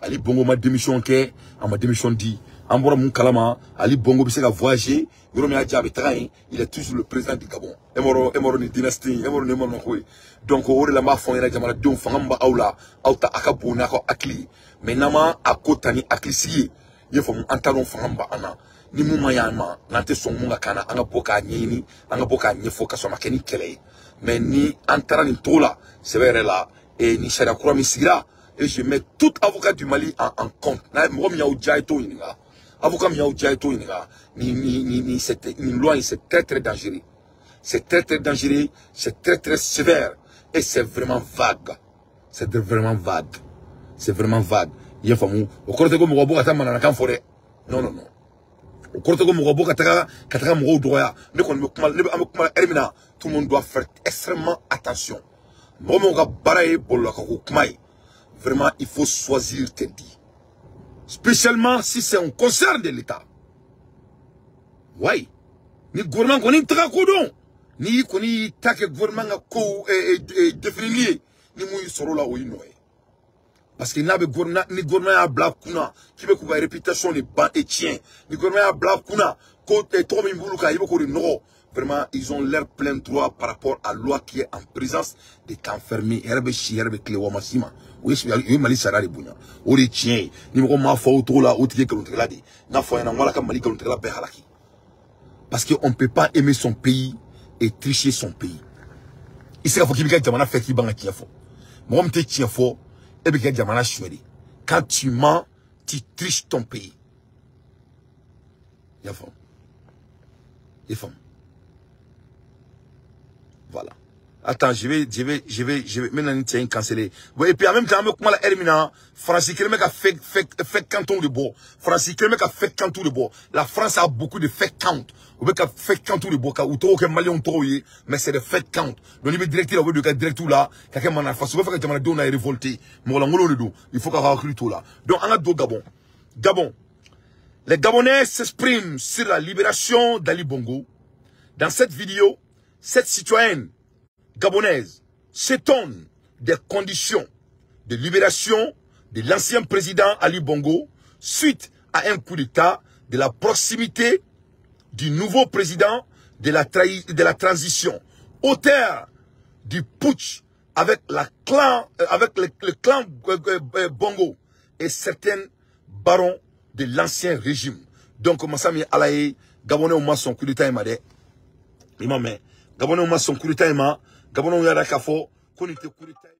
Ali Bongo ma démission kɛ, a ma démission di. An bɔra mun kalama, Ali Bongo bɛ se ka voyager, yɔrɔ min y'a diya a bɛ taga yen, il est toujours le président du Gabon. E m'a dɔn nin dynastie, e m'a dɔn nin ma ko ye. Donc o de la n b'a fɔ aw ɲɛna jamanadenw, fanga min b'aw la, aw ta a ka bon n'a ka hakili ye. Mais n'an ma a ko ta ni hakilisigi ye, i y'a faamu, an t'a dɔn fanga min b'an na. Ni mun ma ɲ'an ma, n'an tɛ sɔn mun ka k'an na, an ka bɔ k'a ɲɛɲini, an ka bɔ k'a ɲɛfɔ ka sɔrɔ a ma kɛ ni kɛlɛ ye. Mais ni an taara nin cogo la, sɛbɛ yɛrɛ la, ni sariya kura min sigira, et je mets tout avocat du Mali en compte. Mɔgɔ min y'aw diya ye t'o ɲininka. Avocat min y'aw diya ye t'o ɲininka. Ni cette ni loi, c'est très très dangereux. C'est très très dangereux, c'est très très sévère et c'est vraiment vague. C'est vraiment vague. C'est vraiment vague. I y'a faamu, o kɔrɔ tɛ ko mɔgɔ bɔ ka taa mananakan fɔ dɛ. Non non non. O kɔrɔ tɛ ko mɔgɔ bɔ ka taga mɔgɔw dɔgɔya. Ne kɔni bɛ kuma, ne bɛ an bɛ kuma heure min na, tout le monde doit faire extrêmement attention. Mɔgɔ mɔgɔ ka baara ye bɔlɔlɔkanko kuma ye. Vraiment, il faut choisir tes dits. Spécialement si c'est un concert de l'État. Oui. Ni gouvernement kɔni taga ko dɔn. Ni kɔni ta kɛ gouvernement ka ko définir ye, ni mun y'i sɔrɔ o la, o y'i nɔ ye. Parce que n'a bɛ gouvernement, ni gouvernement y'a bila kunna k'i bɛ k'u ka réputation de ban et tiɲɛ. Ni gouvernement y'a bila kunna ko tɔgɔ min b'olu kan, i bɛ k'o de nɔgɔ. Vraiment, ils ont l'air plein droit par rapport à loi qui est en présence de t'enfermer. Hɛrɛ bɛ si, hɛrɛ bɛ tile wa ma s'i ma. O ye Mali sariya de bonya. O de ye tiɲɛ ye. Ni mɔgɔ m'a fɔ o cogo la, o tigi ye nkalontigɛla de ye. N'a fɔ ɲɛna, n ko Ala ka Mali nkalontigɛla bɛɛ halaki. Parce qu'on ne peut pas aimer son pays et tricher son pays. I se k'a fɔ k'i b'i ka jamana fɛ k'i ban ka tiɲɛ fɔ. Mɔgɔ min tɛ tiɲɛ fɔ, e bɛ kɛ jamana suɲɛ de. Quand tu mens, tu triches ton pays. I y'a faamu? I y'a faamu? Voilà. Attends, je vais maintenant tiens canceller. Bon, et puis en même temps, an bɛ kuma la heure min na, France kelen bɛ ka fake compte de bɔ. France kelen bɛ ka fake compte de bɔ. La France a beaucoup de fake comptes. U bɛ ka fake compte de bɔ ka u tɔgɔ kɛ maliyɛnw tɔgɔw ye, mais c'est des fake comptes. Donc n'i bɛ direct la, u bɛ don i ka direct la ka kɛ mana faso. U bɛ fɛ ka jamanadenw na révolter. Mɔgɔ lankolonw de don. Il faut k'aw hakili t'o la. Donc an ka don Gabon. Gabon. Les Gabonais s'expriment sur la libération d'Ali Bongo. Dans cette vidéo, cette citoyenne gabonaise s'étonne des conditions de libération de l'ancien président Ali Bongo suite à un coup d'État, de la proximité du nouveau président de la transition, auteur du putsch avec le clan Bongo et certains barons de l'ancien régime. Donc masa min Ala ye, Gabonais ma sɔn coup d'état in ma dɛ. I m'a mɛn, Gabonais ma sɔn coup d'état in ma. Gabonais y'a k'a fɔ ko nin tɛ coup d'état ye.